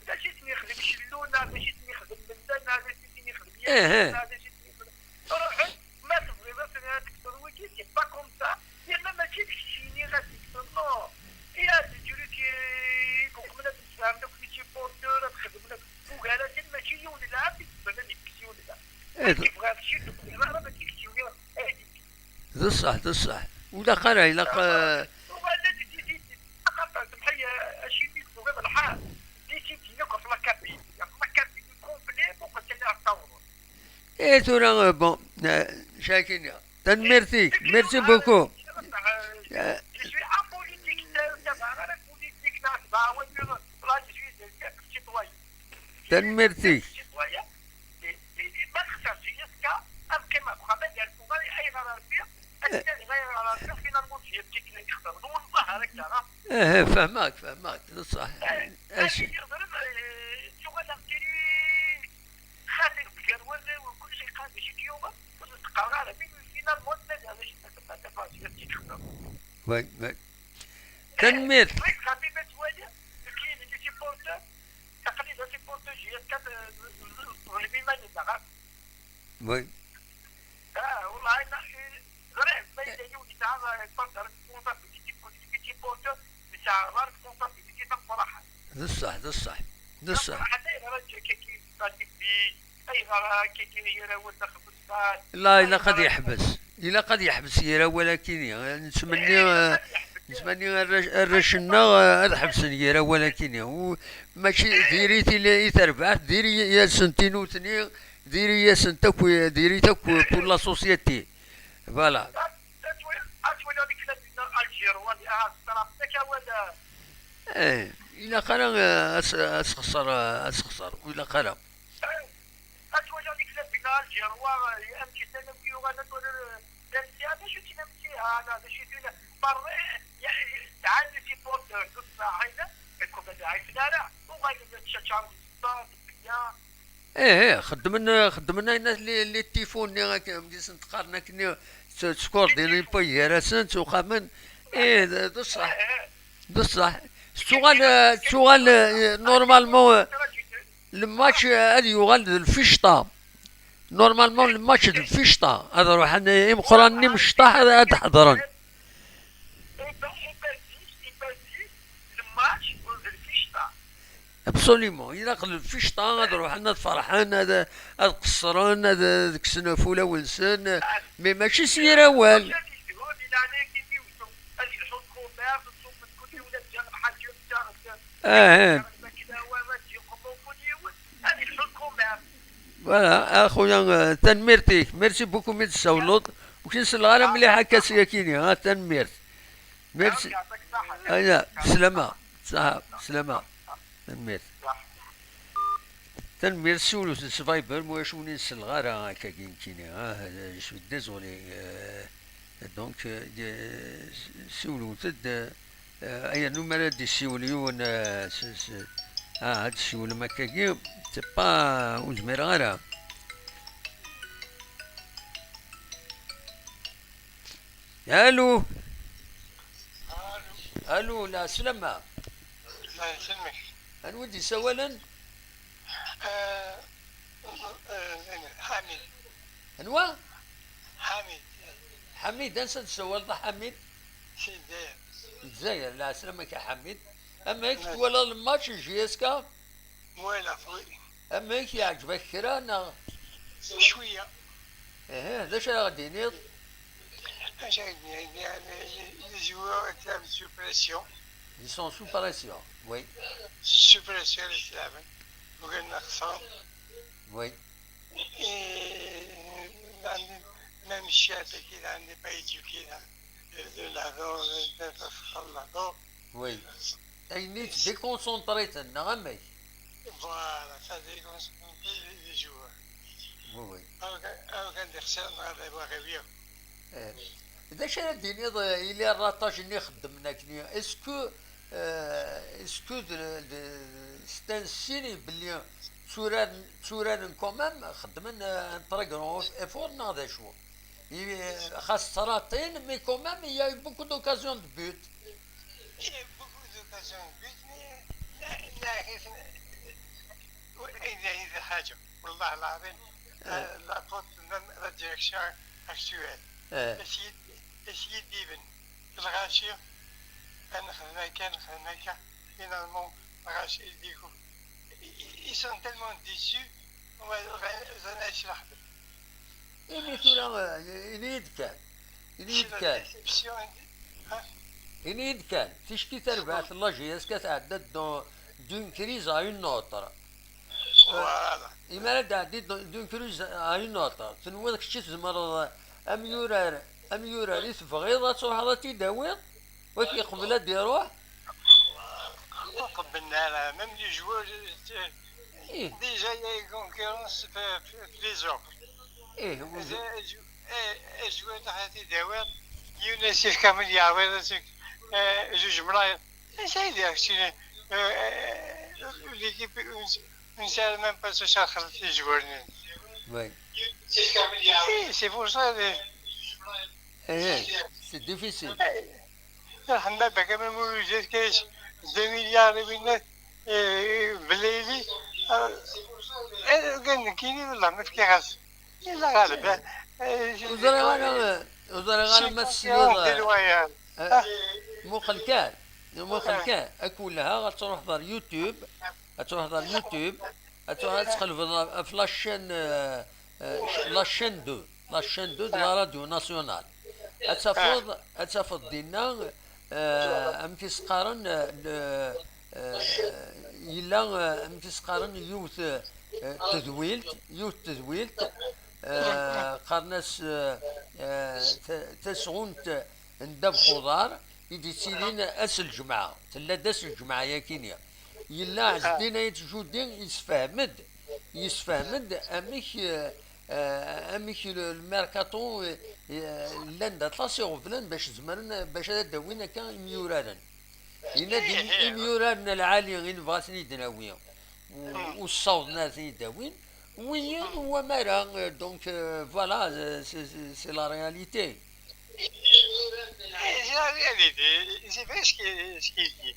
باش يتنخدم شلونا، باش يتنخدم بلدنا، باش يتنخدم إيه. يمنا، باش يتنخدم روحك. ما تبغي بس انها تكسر وجهي، c'est pas comme ça. لان ماشي داك الشيء اللي غادي يكسر، non. يا تجري كي كوك من هاد السلام دوك لي سيبورتور تخدم لك. وقالت ماشي يولد العام بالنسبه لنا نكسي ولد. إيه. كيف غادي شي دوك الزهره ما تكسيوني. هاديك. بصح بصح. ولا قرا الا ق- وبعدا تجي تجي تقطع سمحي اشي بيك وغير الحال. تجي تجي نقف لا كابين، لا كابين كومبلي وقلت لها تصور. ايه ثورة بون. شاكينيا تنميرتي ميرسي بوكو. Je suis apolitique, c'est un camarade politique, là, bah, ouais, là, je suis un citoyen. تنميرتي. Citoyen, et, et, et ما تخسرش يسكا، ابقي ما بقى ما دار كوبا اي غير ربي. اي غير ربي فينا الموت يبكيك نخسر والله هذاك ترى. ايه فهمك فهمك بصح. اش يضرب؟ شو غادي ديري؟ خاطر بقى الوزن وكل شيء قال بشي كيوبا. تقرا على مين فينا الموت ما دار شي. وي وي. تنميرت. وي خاطر ما توالي. كاين اللي سيبورتور تقليد سيبورتور جي كات. والميمان يدغر. وي. اه والله انا غريب ما يديو تاع كونتر كونتر بيتي كونتر بيتي بوتو. تاع غير كونتر بيتي تاع الفرح. بصح بصح بصح. حتى انا راه كي Ayɣer akka i yir awal d axebbes? La, ilaq ad yeḥbes. Ilaq ad yeḥbes yir awal akini. Nettmenni, eh, nettmenni arrac, arrac-nneɣ, eh, ad ḥebsen yir awal akini. U-, mačči diri-t i, i terbaɛt, diri-asent i nutni, diri-asent akk, diri-t akk pour la société. Voilà. Ad twaliḍ, ad twaliḍ deg tlata Alger, wali, aha, teṣra, yak awal, eh. Eh, ilaq ara, eh, as-, asexṣer, eh, asexṣer, ur ilaq ara. Ad twaliḍ deg tlata Alger, wa, eh, ameksan akk yuɣal ad twaliḍ, eh, d amsiha, d acu-tt amsiha, neɣ d acu-tt, berra, eh, ya-, ya-, sɛan les supporters, d ṣṣeḥ, ayla, yak ur d-ɛifen ara, uɣalen ad ččaččaren ṣṣeḥ, d beyya. Eh, eh, xeddmen, xeddmen ayen les, les tifos-nni, akken, am i sen-qqaren akkenni, s-, scoordinen pas gar-asen, ttuqamen. Eh, d, d ṣṣeḥ. D ṣṣeḥ. Tettuɣal, tettuɣal, eh, normalement, eh, le match, eh, ad yuɣal d lficṭa. Normalement, le match d lficṭa. Ad ruḥen, eh, imeqqranen imecṭaḥ ad, ad ḥeḍren. Absolument. Ilaq lficṭa, ad ruḥen, ad ferḥen, ad, ad qeṣṣren, ad, ad kksen ɣef ulawen-nsen. Mais mačči s yir awal. Ah, ah. Voilà, a xuya, eh, tanemmirt-ik. Merci beaucoup mi d-tsawleḍ. Ur k-selleɣ ara mliḥ akka s yakini, ha, tanemmirt. Merci. Aya, slama. Ṣaḥa, slama. Tanemmirt. Tanemmirt, siwlet s Viber, ma ulac win ur selleɣ ara akkagi nekkini, ah, je suis désolé. Euh, donc, euh, siwlet-d, euh, ayen umi ara d-yessiwel yiwen, euh, s, s, ah, ad d-tessiwlem akkagi, c'est pas, ur zmireɣ ara. Allô. Allô, la slama. Anwa i d-yessawalen? Anwa? Ḥamid, ansa d-tessawaleḍ a Ḥamid? Si Lezzayer. Lezzayer, la slama-k a Ḥamid. Amek, twalaḍ lmatch n J S K? Mwalaɣ-t, wi. Amek, yeɛǧeb-ak kra, neɣ? Cwiya. Ih, d acu ara ɣ-d-tiniḍ? Acu ara d-nini, les, les joueurs étaient sous pression. Ils sont sous pression, oui. Sous pression, les joueurs. Bɣan ad xesren. Oui. Et, même, même Chiat, qui n'est pas éduqué, là. De la, de, de, de, de, Oui. Ayen i ttdéconcentriten, neɣ amek? Voilà, ça déconcentre les, les joueurs. Oui, oui. Alors que, alors que Anderson, on va voir bien. Eh, d acu ara d-tiniḍ, eh, i les ratages-nni xeddmen akkenni? Est-ce que, eh, est-ce que de, de, c'est un signe belli tturaren, tturaren quand même, xeddmen, eh, un très grand effort, neɣ d acu? I, xas ttrattin, mais quand même, il y a eu beaucoup d'occasions de but. Il y a eu beaucoup d'occasions de but, mais la, la, la, la, la, حاجة. والله العظيم، آه. La faute même la direction actuelle. آه. Essayer, essayer d'y venir. الغاشي، نخدم هكا، نخدم هكا. Finalement، الغاشي يديكم. Ils sont tellement déçus. Imi tura, eh, ini-yi-d kan. Ini-yi-d kan. Ini-yi-d kan. Ticki tarbaɛt n la J S K tɛedda-d d'un-, d'une crise à une autre. Eh, imi ara d-tɛeddi d'un-, d'une crise à une autre, tenwiḍ kečč i tzemreḍ, eh, amyurar, amyurar i tebɣiḍ ad truḥeḍ ad t-id-tawiḍ? Waki qbel ad d-iruḥ? Ur qebblen ara, même les joueurs, euh, déjà il y a une concurrence في، في، في les autres. إيه، و- إذا الج-، إيه، الجوار تاع تيداوير، يونس كامل يعويض، آه، جوج ملاير. اش هيدي هادشي؟ آه، آه، l'équipe، نسال même pas واش خلص les joueurs. Oui. إيه، c'est pour ça. إيه، c'est difficile. الحمد لله، كما نقولوا الجزائر كاينش deux milliards وينات، إيه، بالليلي. آه، إيه، كان كيني والله ما فكي غاس. يلا غالب، آه، ur ẓriɣ ara, ur ẓriɣ ara ma tesliḍ. Des loyales. آه، muqel kan. Muqel kan. Ad k-wellheɣ ad truḥeḍ ɣer YouTube. Ad truḥeḍ ɣer YouTube. Ad truḥ ad tqelbeḍ ɣef la chaîne, euh, euh, la chaîne deux, la chaîne deux de la radio nationale. Ad tafeḍ, ad tafeḍ dinna, euh, amek i s-qqaren, euh, le, euh, yella, euh, amek i s-qqaren, yiwet, euh, tedwilt, yiwet tedwilt, euh, qqaren-as, euh, euh, ta-, tasɣunt n ddabex uḍar i d-yettilin ass n lǧemɛa. Tella-d ass n lǧemɛa yakini. Yella Ɛezdin Ayt Judi yessefhem-d, yessefhem-d amek, eh, eh, amek le, le mercato, eh, eh, llan-d aṭas iɣeblan bac zemren, bac ad d-awin akka imyuraren. Yenna-d im-, imyuraren lɛali i nebɣa ad ten-id-nawi, u, u ssawḍen ad ten-id-awin, wiyiḍ wamara, eh, donc, eh, voilà, eh, c'est, c'est, c'est la réalité. C'est la réalité, c'est vrai ce qu'il ce qu'il dit.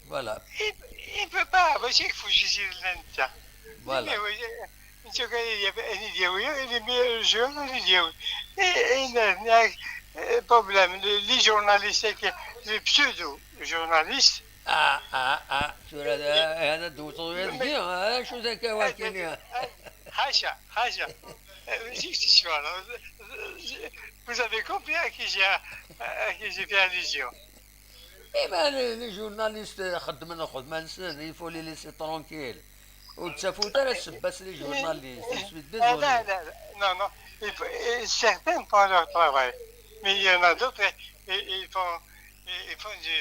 Voilà. Il, il peut pas, parce qu'il faut juger le temps. Voilà. Mais oui, je, je connais, il y avait un idiot, il est meilleur joueur, un idiot. Et, et il n'a, n'a, euh, problème. Les, les journalistes, c'est que les pseudo-journalistes. Ah, ah, ah, tura da, hada d-tewteḍ yagi, ah, acu d akka wakini? حاشا، حاشا. ماشي كنت شوارع. Vous avez compris à qui j'ai, à qui j'ai fait allusion. Eh ben, les, les journalistes, euh, xeddmen lxedma-nsen, il faut les laisser tranquilles. Ur ttafut ara ssebba-s les journalistes, je suis désolé. Ah, là, là, là. Non, non. Il faut, et certains font leur travail. Mais il y en a d'autres, ils, ils font, ils, ils font du,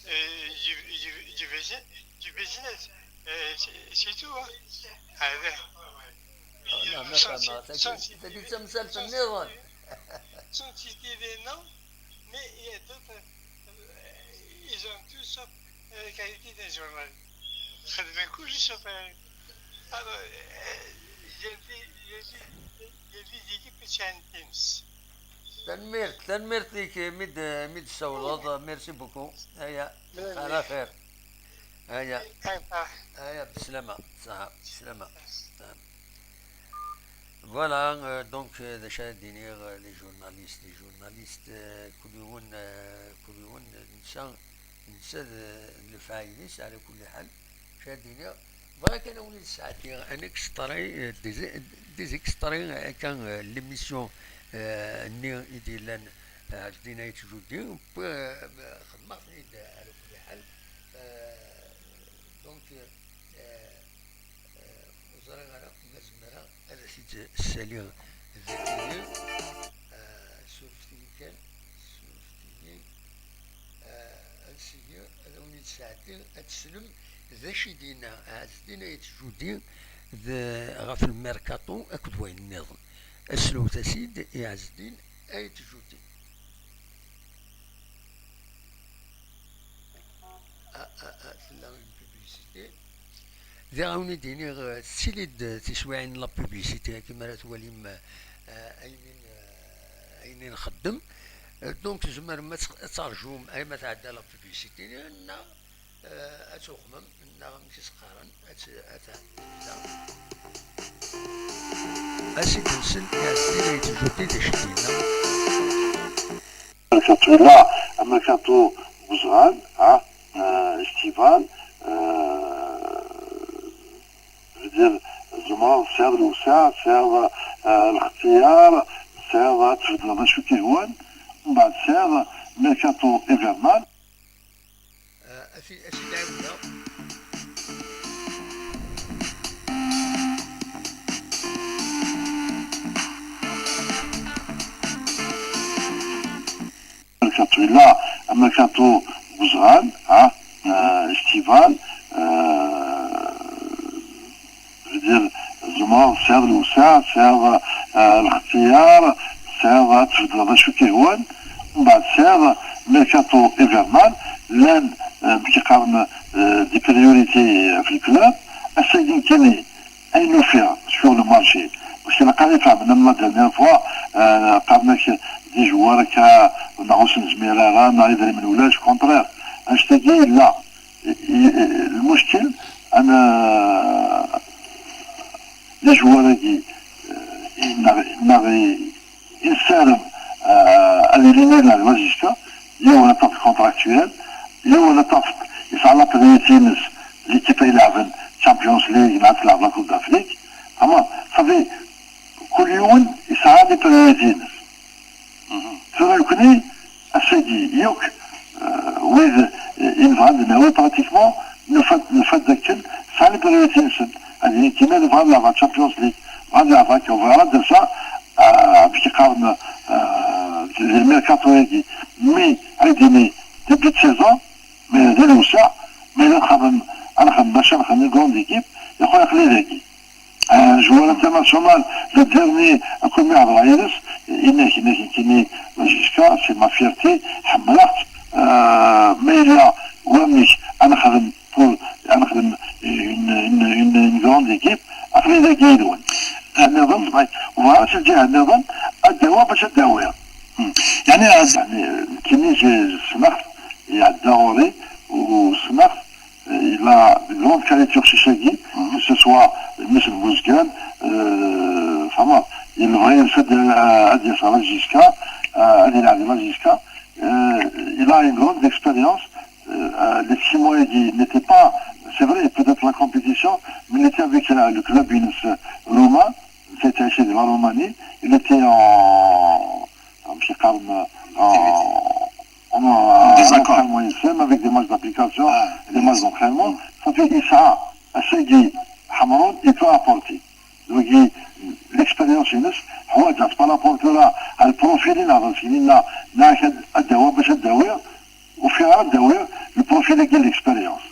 euh, du, du, du busi-, du business. Euh, c'est, c'est tout, hein. Ah, là. Ah, non, mais ça, c'est, ça, c'est, c'est, c'est, c'est, sont cités des noms, mais il y a d'autres, euh, ils ont tous, euh, qualité de journal. خدمة كل شيء. Alors, euh, il y a des, il y a des, il y a des équipes qui sont intenses. Tanemmirt, tanemmirt-ik mi d-, mi d-tessawleḍ. Merci beaucoup. Aya, ala xir. Aya. Aya, bislama. Ṣaḥa, bislama. Voilà, euh, donc, euh, d acu ara d-iniɣ, euh, les journalistes, les journalistes, euh, kul yiwen, euh, kul yiwen, euh, netta, netta d, d lefɛayel-is, ɛla kulli ḥal. D acu ara d-iniɣ, bɣiɣ kan a wen-id-sɛeddiɣ un extrait, euh, des, des extraits, euh, akka, euh, l'émission, euh, nni i d-yellan, euh, Ɛezdin Ayt Judi, euh, xedmeɣ-ten-id, euh, ɛla kulli ḥal. Euh, donc, euh, euh, ur ẓriɣ ara ma zemreɣ ad as-id-ssaliɣ dagi. Ah, surfet-iyi kan, surfet-iyi. Ah, ad sigi ad awen-id-sɛeddiɣ, ad teslem d acu i d-yenna Ɛezdin Ayt Judi d, ɣef lmerkaṭu akked wayen nniḍen. Aslewt-as-id i Ɛezdin Ayt Judi. Ah, ah, ah, tella une publicité. Diɣ, a wen-id-iniɣ, eh, tettili-d, eh, tiswiɛin n la publicité, akken mi ara twalim, eh, ayen i n-, eh, ayen i nxeddem. Eh, donc, tzemrem ad tx-, ad terjum arma tɛedda la publicité, neɣ, eh, ad tuxmem, neɣ amek i s-qqaren, ad t-, ad tɛedda. Ad s-id-nsel i Ɛezdin Ayt Judi d acu i d-yenna. Merkaṭu yella, amerkaṭu n uzɣal, ha, euh, estival, euh, je veux dire, tzemreḍ, tesɛiḍ lewseɛ, tesɛiḍ, euh, lxetyar, tesɛiḍ ad tbeddleḍ acu i k-ihwan, mbeɛd tesɛiḍ merkaṭu hivernal. Ah, a si-, a sidi Ɛiwda. Merkaṭu yella, amerkaṭu n uzɣal, ha, euh, estival, euh, je veux dire, tzemreḍ, tesɛiḍ lewseɛ, tesɛiḍ, euh, lxetyar, tesɛiḍ ad tbeddleḍ acu i k-ihwan, mbeɛd tesɛiḍ merkaṭu hivernal, llan, euh, amek i qqaren, euh, des priorités ɣef le club, ass-agi nekkini, ayen ufiɣ sur le marché, parce que ilaq ad ifehmen, am la dernière fois, euh, qqaren-ak des joueurs akka, neɣ ur s-nezmir ara, neɣ idrimen ulac, au contraire, annect-agi yella, i, i, lmuckil, ana, les joueurs-agi, euh, i, neɣ, neɣ i, i nessaram, euh, ad ilin ila la jusqu'à, yiwen ad t-tafeḍ contractuel, yiwen ad t-tafeḍ yesɛa la priorité-ines, l'équipe ay ileɛben, Champions League, neɣ ad tleɛbeḍ la Coupe d'Afrique. Ama, ça fait, kul yiwen yesɛa les priorités-ines. Tura nekni, ass-agi, yakk, euh, wid, euh, i nebɣa ad d-nawi, pratiquement, nufa-d, nufa-d dakken sɛan les priorités-nsen. Ad yini kan, bɣan ad leɛbeɣ Champions League, bɣan ad leɛbeɣ akka, bɣiɣ ad d-aseɣ, euh, amek i qqaren, euh, di mercato-agi. Mi ad d-yini début de saison, mais d lewseɛ, mais ad nxemmem, ad nxemmem bac ad nxemmem une grande équipe, yeqqel aql-i dagi. Un joueur international, le dernier, akk mi hedreɣ yid-s, yenna-k, yenna-k nekkini, Jiska, c'est ma fierté, ḥemmleɣ-tt, euh, ma yella wamek ad nexdem pour, ad nexdem une, une, une, une grande équipe, aql-i dagi yid-wen. Nniḍen, bɣiɣ s lǧiha nniḍen, ad d-awiɣ bac ad d-awiɣ. Hmm. Yeɛni, az- Yeɛni, nekkini, ssneɣ-t, iɛedda ɣur-i, u ssneɣ-t, il a de grandes qualités uqcic-agi, que ce soit Mrs Bouzgan, euh, enfin, il vrai, c'est de, euh, ad yas la Jiska, euh, ad yelɛeb la Jiska, euh, il a une grande expérience, euh, les six mois-agi n'étaient pas, c'est vrai, peut-être la compétition, mais il était avec, euh, le club-ines roumain, c'était chez la Roumanie, il était en, en, en, en, en entraînement ensemble avec des matchs d'application, des matchs d'entraînement. Ça fait, il sera, ass-agi, Ḥemrun, il peut apporter. Donc, l'expérience-ines, ḥwaǧeɣ-tt par rapport tura, le profil-ines, ad d-awiɣ bac ad d-awiɣ, ufiɣ ara d-awiɣ le profil-agi n l'expérience.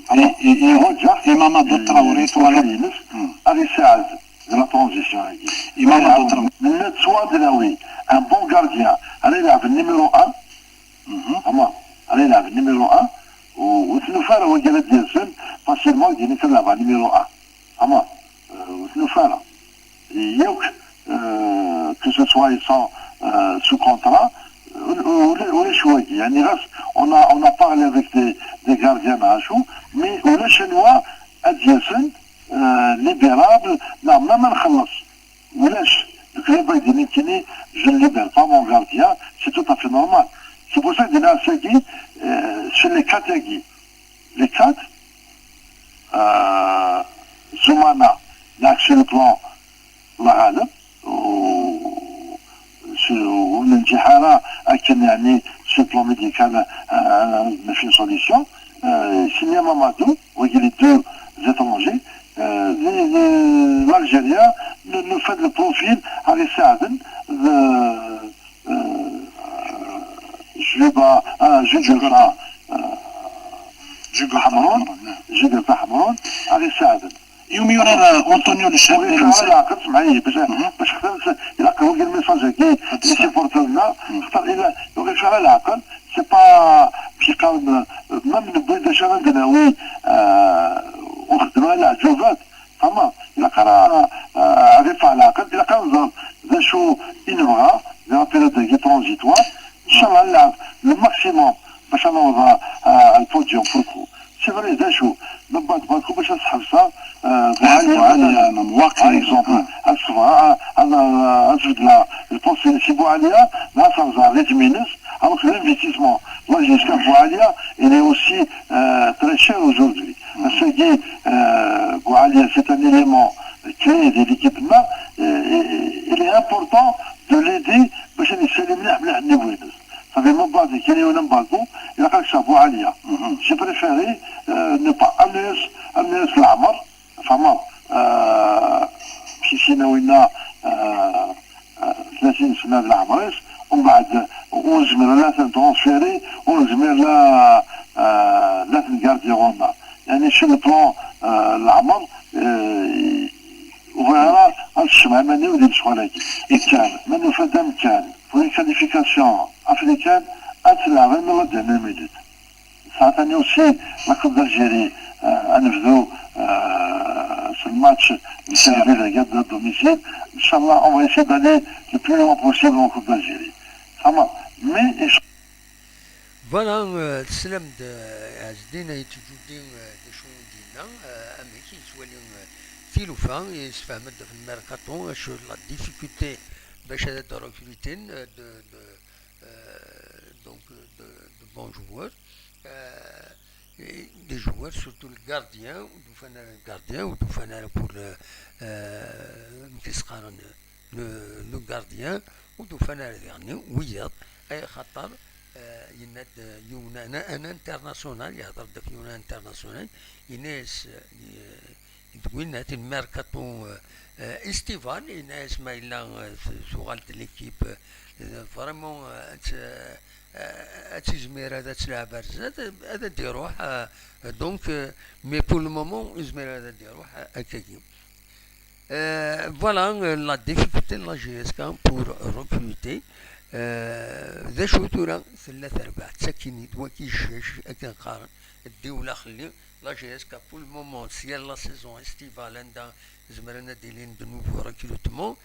Ḥwaǧeɣ-t, i Mamadou Traoré, le profil-ines, ad yesɛed de la transition-agi. I Mamadou Traoré. Nenna-d s wa ad d-nawi un bon gardien, ara yelɛeb numéro un, ama, ara yelɛeb numéro un, u, ur t-nufi ara wagi ara d-yasen, facilement ad d-yini kan leɛbeɣ numéro un. Ama, euh, ur t-nufi ara. Yakk, euh, que ce soit ils sont, euh, sous contrat, euh, ulac wagi. Yeɛni ɣas, on a, on a parlé avec des, des gardiens, acu, mais ulac anwa ad d-yasen, euh, libérable, neɣ même ad nxelleṣ. Ulac, le club a dit nekkini, je ne libère pas mon gardien, c'est tout à fait normal. C'est pour ça que dinna ass-agi, euh, sur les quatre-agi, les quatre, euh, Zoumana, là, sur le plan, الله غالب, و sur, ur nenǧiḥ ara akken, yeɛni, sur le plan médical, euh, ad naf une solution. Euh, Sini Mamadou, wagi les deux étrangers, euh, les, les, l'Algérien, ne, ne fait le profil avec Saad, euh, euh, Juba, euh, Juba, Juba. Euh, Juba Ḥemrun, Ḥemrun, naam. Juba Ḥemrun, avec Saad. Yumi yurar, euh, Antonio Lechel, ur ɣ-yeffiɣ ara leɛqel, semmeḥ-iyi, bac, bac xaṭer ilaq wagi le message-agi, les supporters-nneɣ, xaṭer ila, ur ɣ-yeffiɣ ara leɛqel, c'est pas, amek i qqaren, euh, même newwi-d acu ara d-nawi, euh, ur xeddmen ara leɛǧubat, tama, ilaq ara, euh, ad yeffeɣ leɛqel, ilaq ad nẓer d acu i nebɣa di la période-agi transitoire, ncallah ad nleɛb le maximum bac ad naweḍ à, à, à le podium, pourquoi. C'est vrai, d acu, ma bad Bakou bac ad sḥebseɣ, euh, Boualia, par exemple, ad sbeɣ, ad, ad, ad sbeddleɣ le poste-ines i Boualia, neɣ ad rẓeɣ rythme-ines, alors que l'investissement, là, jusqu'à Boualia, il est aussi, euh, très cher aujourd'hui. Ass-agi, euh, Boualia, c'est un élément clé de l'équipe-nneɣ, euh, il est important de l'aider bac ad yessali mliḥ, mliḥ niveau-ines. Ça fait, ma bad kan yiwen am Bakou, ilaq ad kkseɣ Boualia. J'ai préféré, euh, ne pas, am Nnas, am Nnas Leɛmer, tfehmeḍ, euh, amek i s-yenna winna, euh, euh, tlatin sna d leɛmer-is, umbeɛd ur nezmir ara ad ten-transférer, ur nezmir la, euh, la ten-garder ɣur-neɣ. Yeɛni, sur le plan, euh, leɛmer, euh, ur bɣiɣ ara ad ssecmeɣ iman-iw di lecɣal-agi. Kan, ma nufa-d amkan pour une qualification africaine, ad tt-nleɛb armi la dernière minute. Sɛiɣ tani aussi la Coupe d'Algérie, euh, ad nebdu, euh, s lmatch n Serbie dagi à domicile. Inchallah, on va essayer d'aller le plus loin possible en Coupe d'Algérie. Tfehmeḍ? Mais, inch- Voilà, euh, teslam-d, euh, Ɛezdin Ayt Ǧudi, euh, d acu i d-yenna, euh, amek yettwali, euh, tilufa, yessefhem-d ɣef lmerkaṭu, acu la difficulté bac ad d-recrutin, euh, de, de, euh, donc, de, de bons joueurs. Euh, Des joueurs, surtout le gardien, ur d-ufan ara le gardien, ur d-ufan ara pour le, euh, amek i s-qqaren, le, le gardien, ur d-ufan ara diɣen wiyaḍ, ay xaṭer, euh, yenna-d, euh, yiwen, un, un international, yehder-d ɣef yiwen international, yenna-yas, euh, deg winna, il mercato, euh, euh, estival, yenna-yas ma yella, euh, t-, tuɣal-d l'équipe, euh, vraiment, euh, ad t-, euh, ad tizmir ad tt-tleɛb ar zdat, ad d-iruḥ, euh, donc, euh, mais pour le moment, izmir ad d-iruḥ, euh, akkagi. Euh, voilà, euh, la difficulté de la J S K pour recruter. Euh, d acu tura tella terbaɛt, d takini, d waki jjac, akken qqaren, ddiwla xelli. La J S K pour le moment, si la saison estivale, anda zemren ad d-ilin de nouveaux recrutements,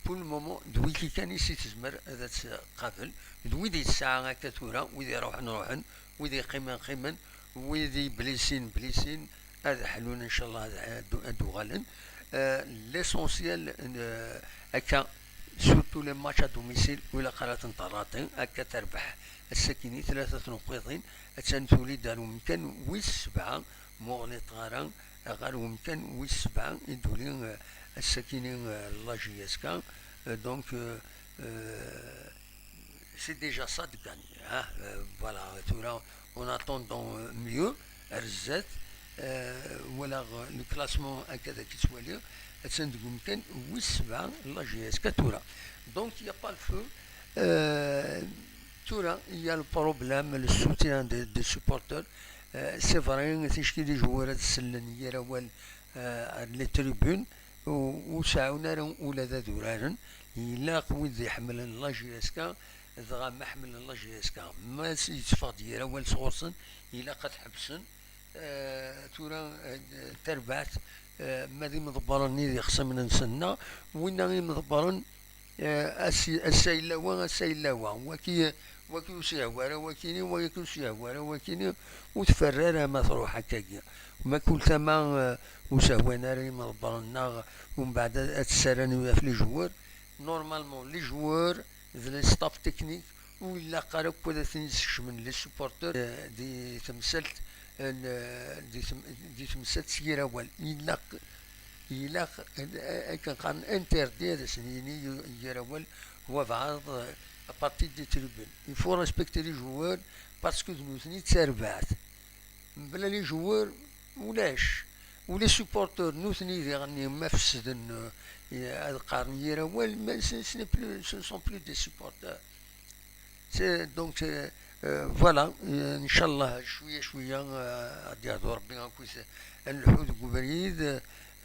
pour le moment, d wiki kan i si tezmer ad tt-tqabel. D wid i tesɛa akka tura, wid iruḥen ruḥen, wid iqqimen qqimen, wid i blisin blisin, ad ḥlun, inchallah, ad, ad, ad uɣalen. Euh, l'essentiel, euh, akka, surtout les matchs à domicile, ur ilaq ara ad ten-terraṭi, akka terbeḥ ass-akini tlata tneqqiḍin, attan tuli-d ar umkan wis sebɛa, ma ur ɣliṭeɣ ara, ɣer umkan wis sebɛa i d-tuli, euh, ass-akini, euh, la J S K. Euh, donc, euh, euh, c'est déjà ça de gagner, hein. Euh, voilà, tura, en attendant, euh, mieux, ar zdat, euh, walaɣ, euh, le classement akka d ak-ittwali, attan deg umkan wis sebɛa la J S K tura. Donc, il n'y a pas le feu. Euh, tura, il y a le problème, le soutien des, des supporters. Euh, c'est vrai, ticki les joueurs ad sellen yir awal, euh, ar les tribunes, ur, ur seɛɛun ara ula d ad uraren. Ilaq wid iḥemmlen la J S K, dɣa ma ḥemmlen la J S K, ma s-, yetteffeɣ-d yir awal sɣur-sen, ilaq ad ḥebsen. Eh, tura, eh, tarbaɛt, eh, ma d imḍebbren-nni d ixṣimen-nsen, neɣ winna imḍebbren, eh, ass-, ass-a yella wa, ass-a yella wa, waki, waki ur s-yehwa ara wakini, waki ur s-yehwa ara wakini, ur tferra ara ma truḥ akkagi. Ma kul tama, eh, ur sehwan ara imḍebbren, neɣ umbeɛd ad, ad ssarren ɣef les joueurs. Normalement, les joueurs d le staff technique ur ilaq ara akk ad ten-id-skecmen les supporters, eh, di temsalt, eh, di tem-, di temsalt s yir awal. Ilaq, ilaq, eh, akken qqaren interdit ad asen-yini yir awal wabɛaḍ, eh, à partir des tribunes. Il faut respecter les joueurs parce que d nutni d tarbaɛt. Mebla les joueurs, ulac. U les supporters, nutni diɣen ma fesden, eh, ad qqaren yir awal, mais ce, ce n'est plus, ce ne sont plus des supporters. C'est, donc, euh, euh, voilà, euh, inchallah, cwiya cwiya, euh, ad yehdu Rebbi akkit ad nelḥu deg ubrid,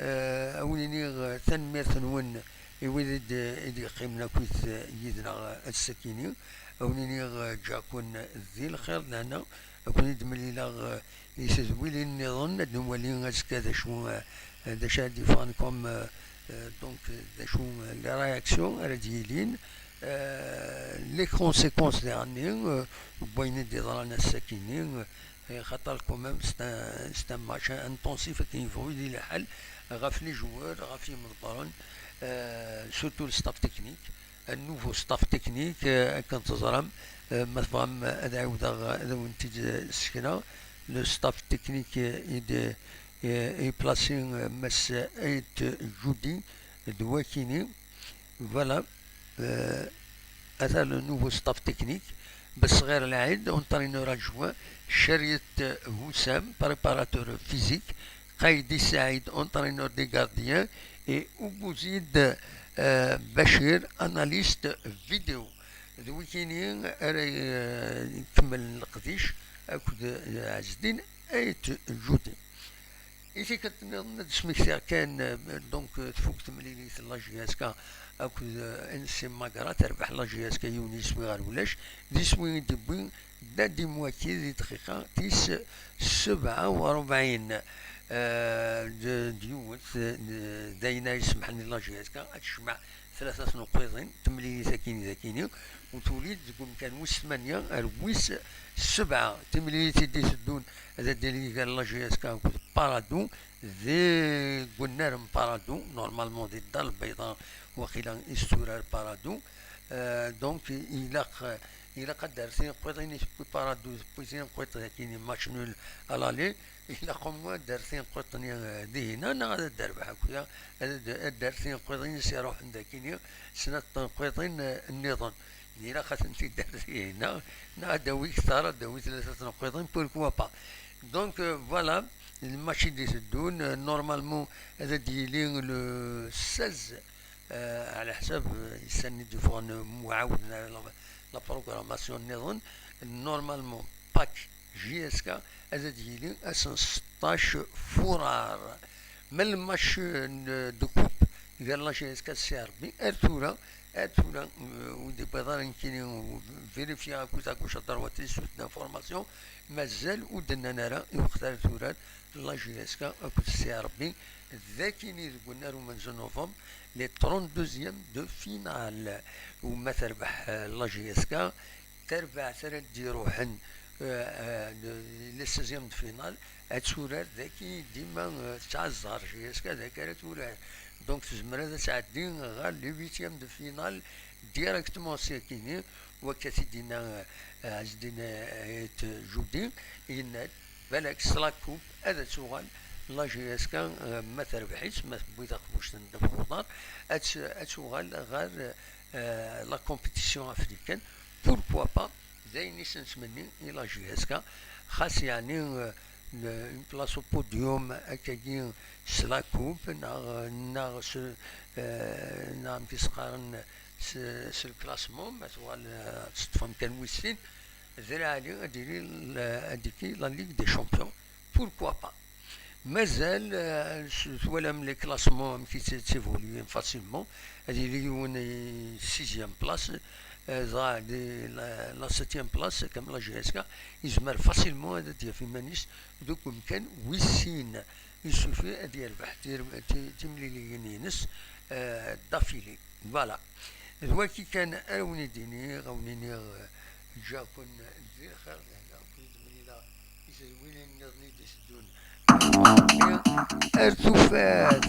euh, a wen-iniɣ, euh, tanemmirt-nwen i wid i d-, i d-yeqqimen akkit, euh, yid-neɣ, euh, ass-akini, a wen-iniɣ, euh, ǧǧiɣ-ken di lxir d lehna, a ken-id-mlileɣ, euh, i tedwilin nniḍen, ad nwali azekka d acu, euh, d acu ara d-yeffɣen comme, euh, euh, donc, euh, d acu, euh, les réactions ara d-yilin, euh, les conséquences diɣenni, euh, n wayen i d-yeḍran ass-akini, euh, xaṭer quand même c'est un, c'est un match intensif akken yebɣu yili lḥal ɣef les joueurs, ɣef yimḍebbren, euh, surtout le staff technique. Un nouveau staff technique, euh, akken teẓram, euh, ma tebɣam ad ɛiwdeɣ ad awen-t-id-ssekneɣ. Le staff technique, euh, est, euh, est placé, euh, Mass Ait Joudi d wakini. Voilà. Euh, ata le nouveau staff technique. Besɣir Lɛid, entraîneur adjoint. Cariet Houssam, préparateur physique. Qaïdi Saïd, entraîneur des gardiens, et Oubouzid, euh, Bachir, analyste vidéo. D wikini ara, euh, ikemmlen leqdic akked, euh, Ɛezdin Ayt Judi. I tikkelt nniḍen ad d-smektiɣ kan, euh, donc, euh, tfuk temlilit n la J S K akked, euh, N C Magra, terbeḥ la J S K yiwen yiswi ɣer ulac, d iswi i d-yewwi Dadi Mouaki di dqiqa tis sebɛa u rebɛin, eh, d, d yiwet, eh, d ayen ay isemḥen i la J S K ad tejmeɛ tlata tneqqiḍin, temlilit akini d akini, u tuli-d deg umkan wis tmanya ar wis sebɛa. Timlilit i d-iteddun ad d-tili gar la J S K akked Paradou, deg unnar n Paradou, normalement di Dda Lbeyḍa waqila i s-turar Paradou. Euh, donc, ilaq, ilaq ad d-terr tineqqiḍin i tewwi Paradou, tewwi tineqqiḍ akkin i match nul à l'aller, ilaq au moins ad d-terr tineqqiḍin, euh, dihin, neɣ ad d-terbeḥ akk, ad d-, ad d-terr tineqqiḍin i s-iruḥen d akkin, snat tneqqiḍin, euh, nniḍen. Ilaq ad tent-id-terr dihin, neɣ ad d-tawi kter, ad d-tawi tlata tneqqiḍin, pourquoi pas. Donc, euh, voilà, le match i d-iteddun, euh, normalement, ad d-yili le seize, euh, على حسب, euh, issan i d-yeffɣen, euh, ur ɛawden ara la, la programmation nniḍen. Normalement, Pâques J S K ad d-yili ass n seṭṭac furar. Ma le match, euh, de coupe gar la J S K d C R B, ar tura, ar tura, euh, ur d-yewwiḍ ara nekkini, vérifier à gauche à gauche à droite les sources d'information, mazal ur d-nnan ara i weqt ara turar la J S K akked C R B, d akkin i deg unnar umenzu novembre, les trente-deuxièmes de finale. U ma terbeḥ, euh, la J S K, tarbaɛt ara d-iruḥen, euh, euh, les seizièmes de finale, ad turar daki dima, euh, tesɛa zzher J S K daki ara turar. Donc tezmer ad tɛeddi ɣer les huitièmes de finale directement s yakini, wakka t-id-yenna, euh, Ɛezdin At Judi, yenna-d, balak s la coupe ad tuɣal la J S K, euh, ma terbeḥ-itt, ma tewwi taqbuct n ddabex uḍar, ad t-, ad tuɣal ɣer, euh, la compétition africaine. Pourquoi pas? D ayen i s-nettmenni i la J S K, xas yeɛni, euh, le, une place au podium, akkagi, s la coupe, neɣ, neɣ s, euh, neɣ amek i s-qqaren, s, s le classement, ma tuɣal, euh, ad teṭṭef amkan wis sin, d lɛali ad d-yili, euh, ad d-yekki la Ligue des Champions. Pourquoi pas? Mazal, euh, s-, twalam les classements amek i tt-, tt-évoluer facilement. Ad yili yiwen i sixième place, euh, dɣa di la, la septième place, comme la J S K, yezmer facilement ad d-yaf iman-is deg umkan wis sin. Il suffit ad yerbeḥ tir-, ti-, timliliyin-ines, euh, d'affilée. Voilà. D waki kan ara wen-id-iniɣ, a wen-iniɣ, euh, ǧǧiɣ-ken di lxir, lehna akked win i tedwilin nniḍen i d-iteddun. Ar tufat.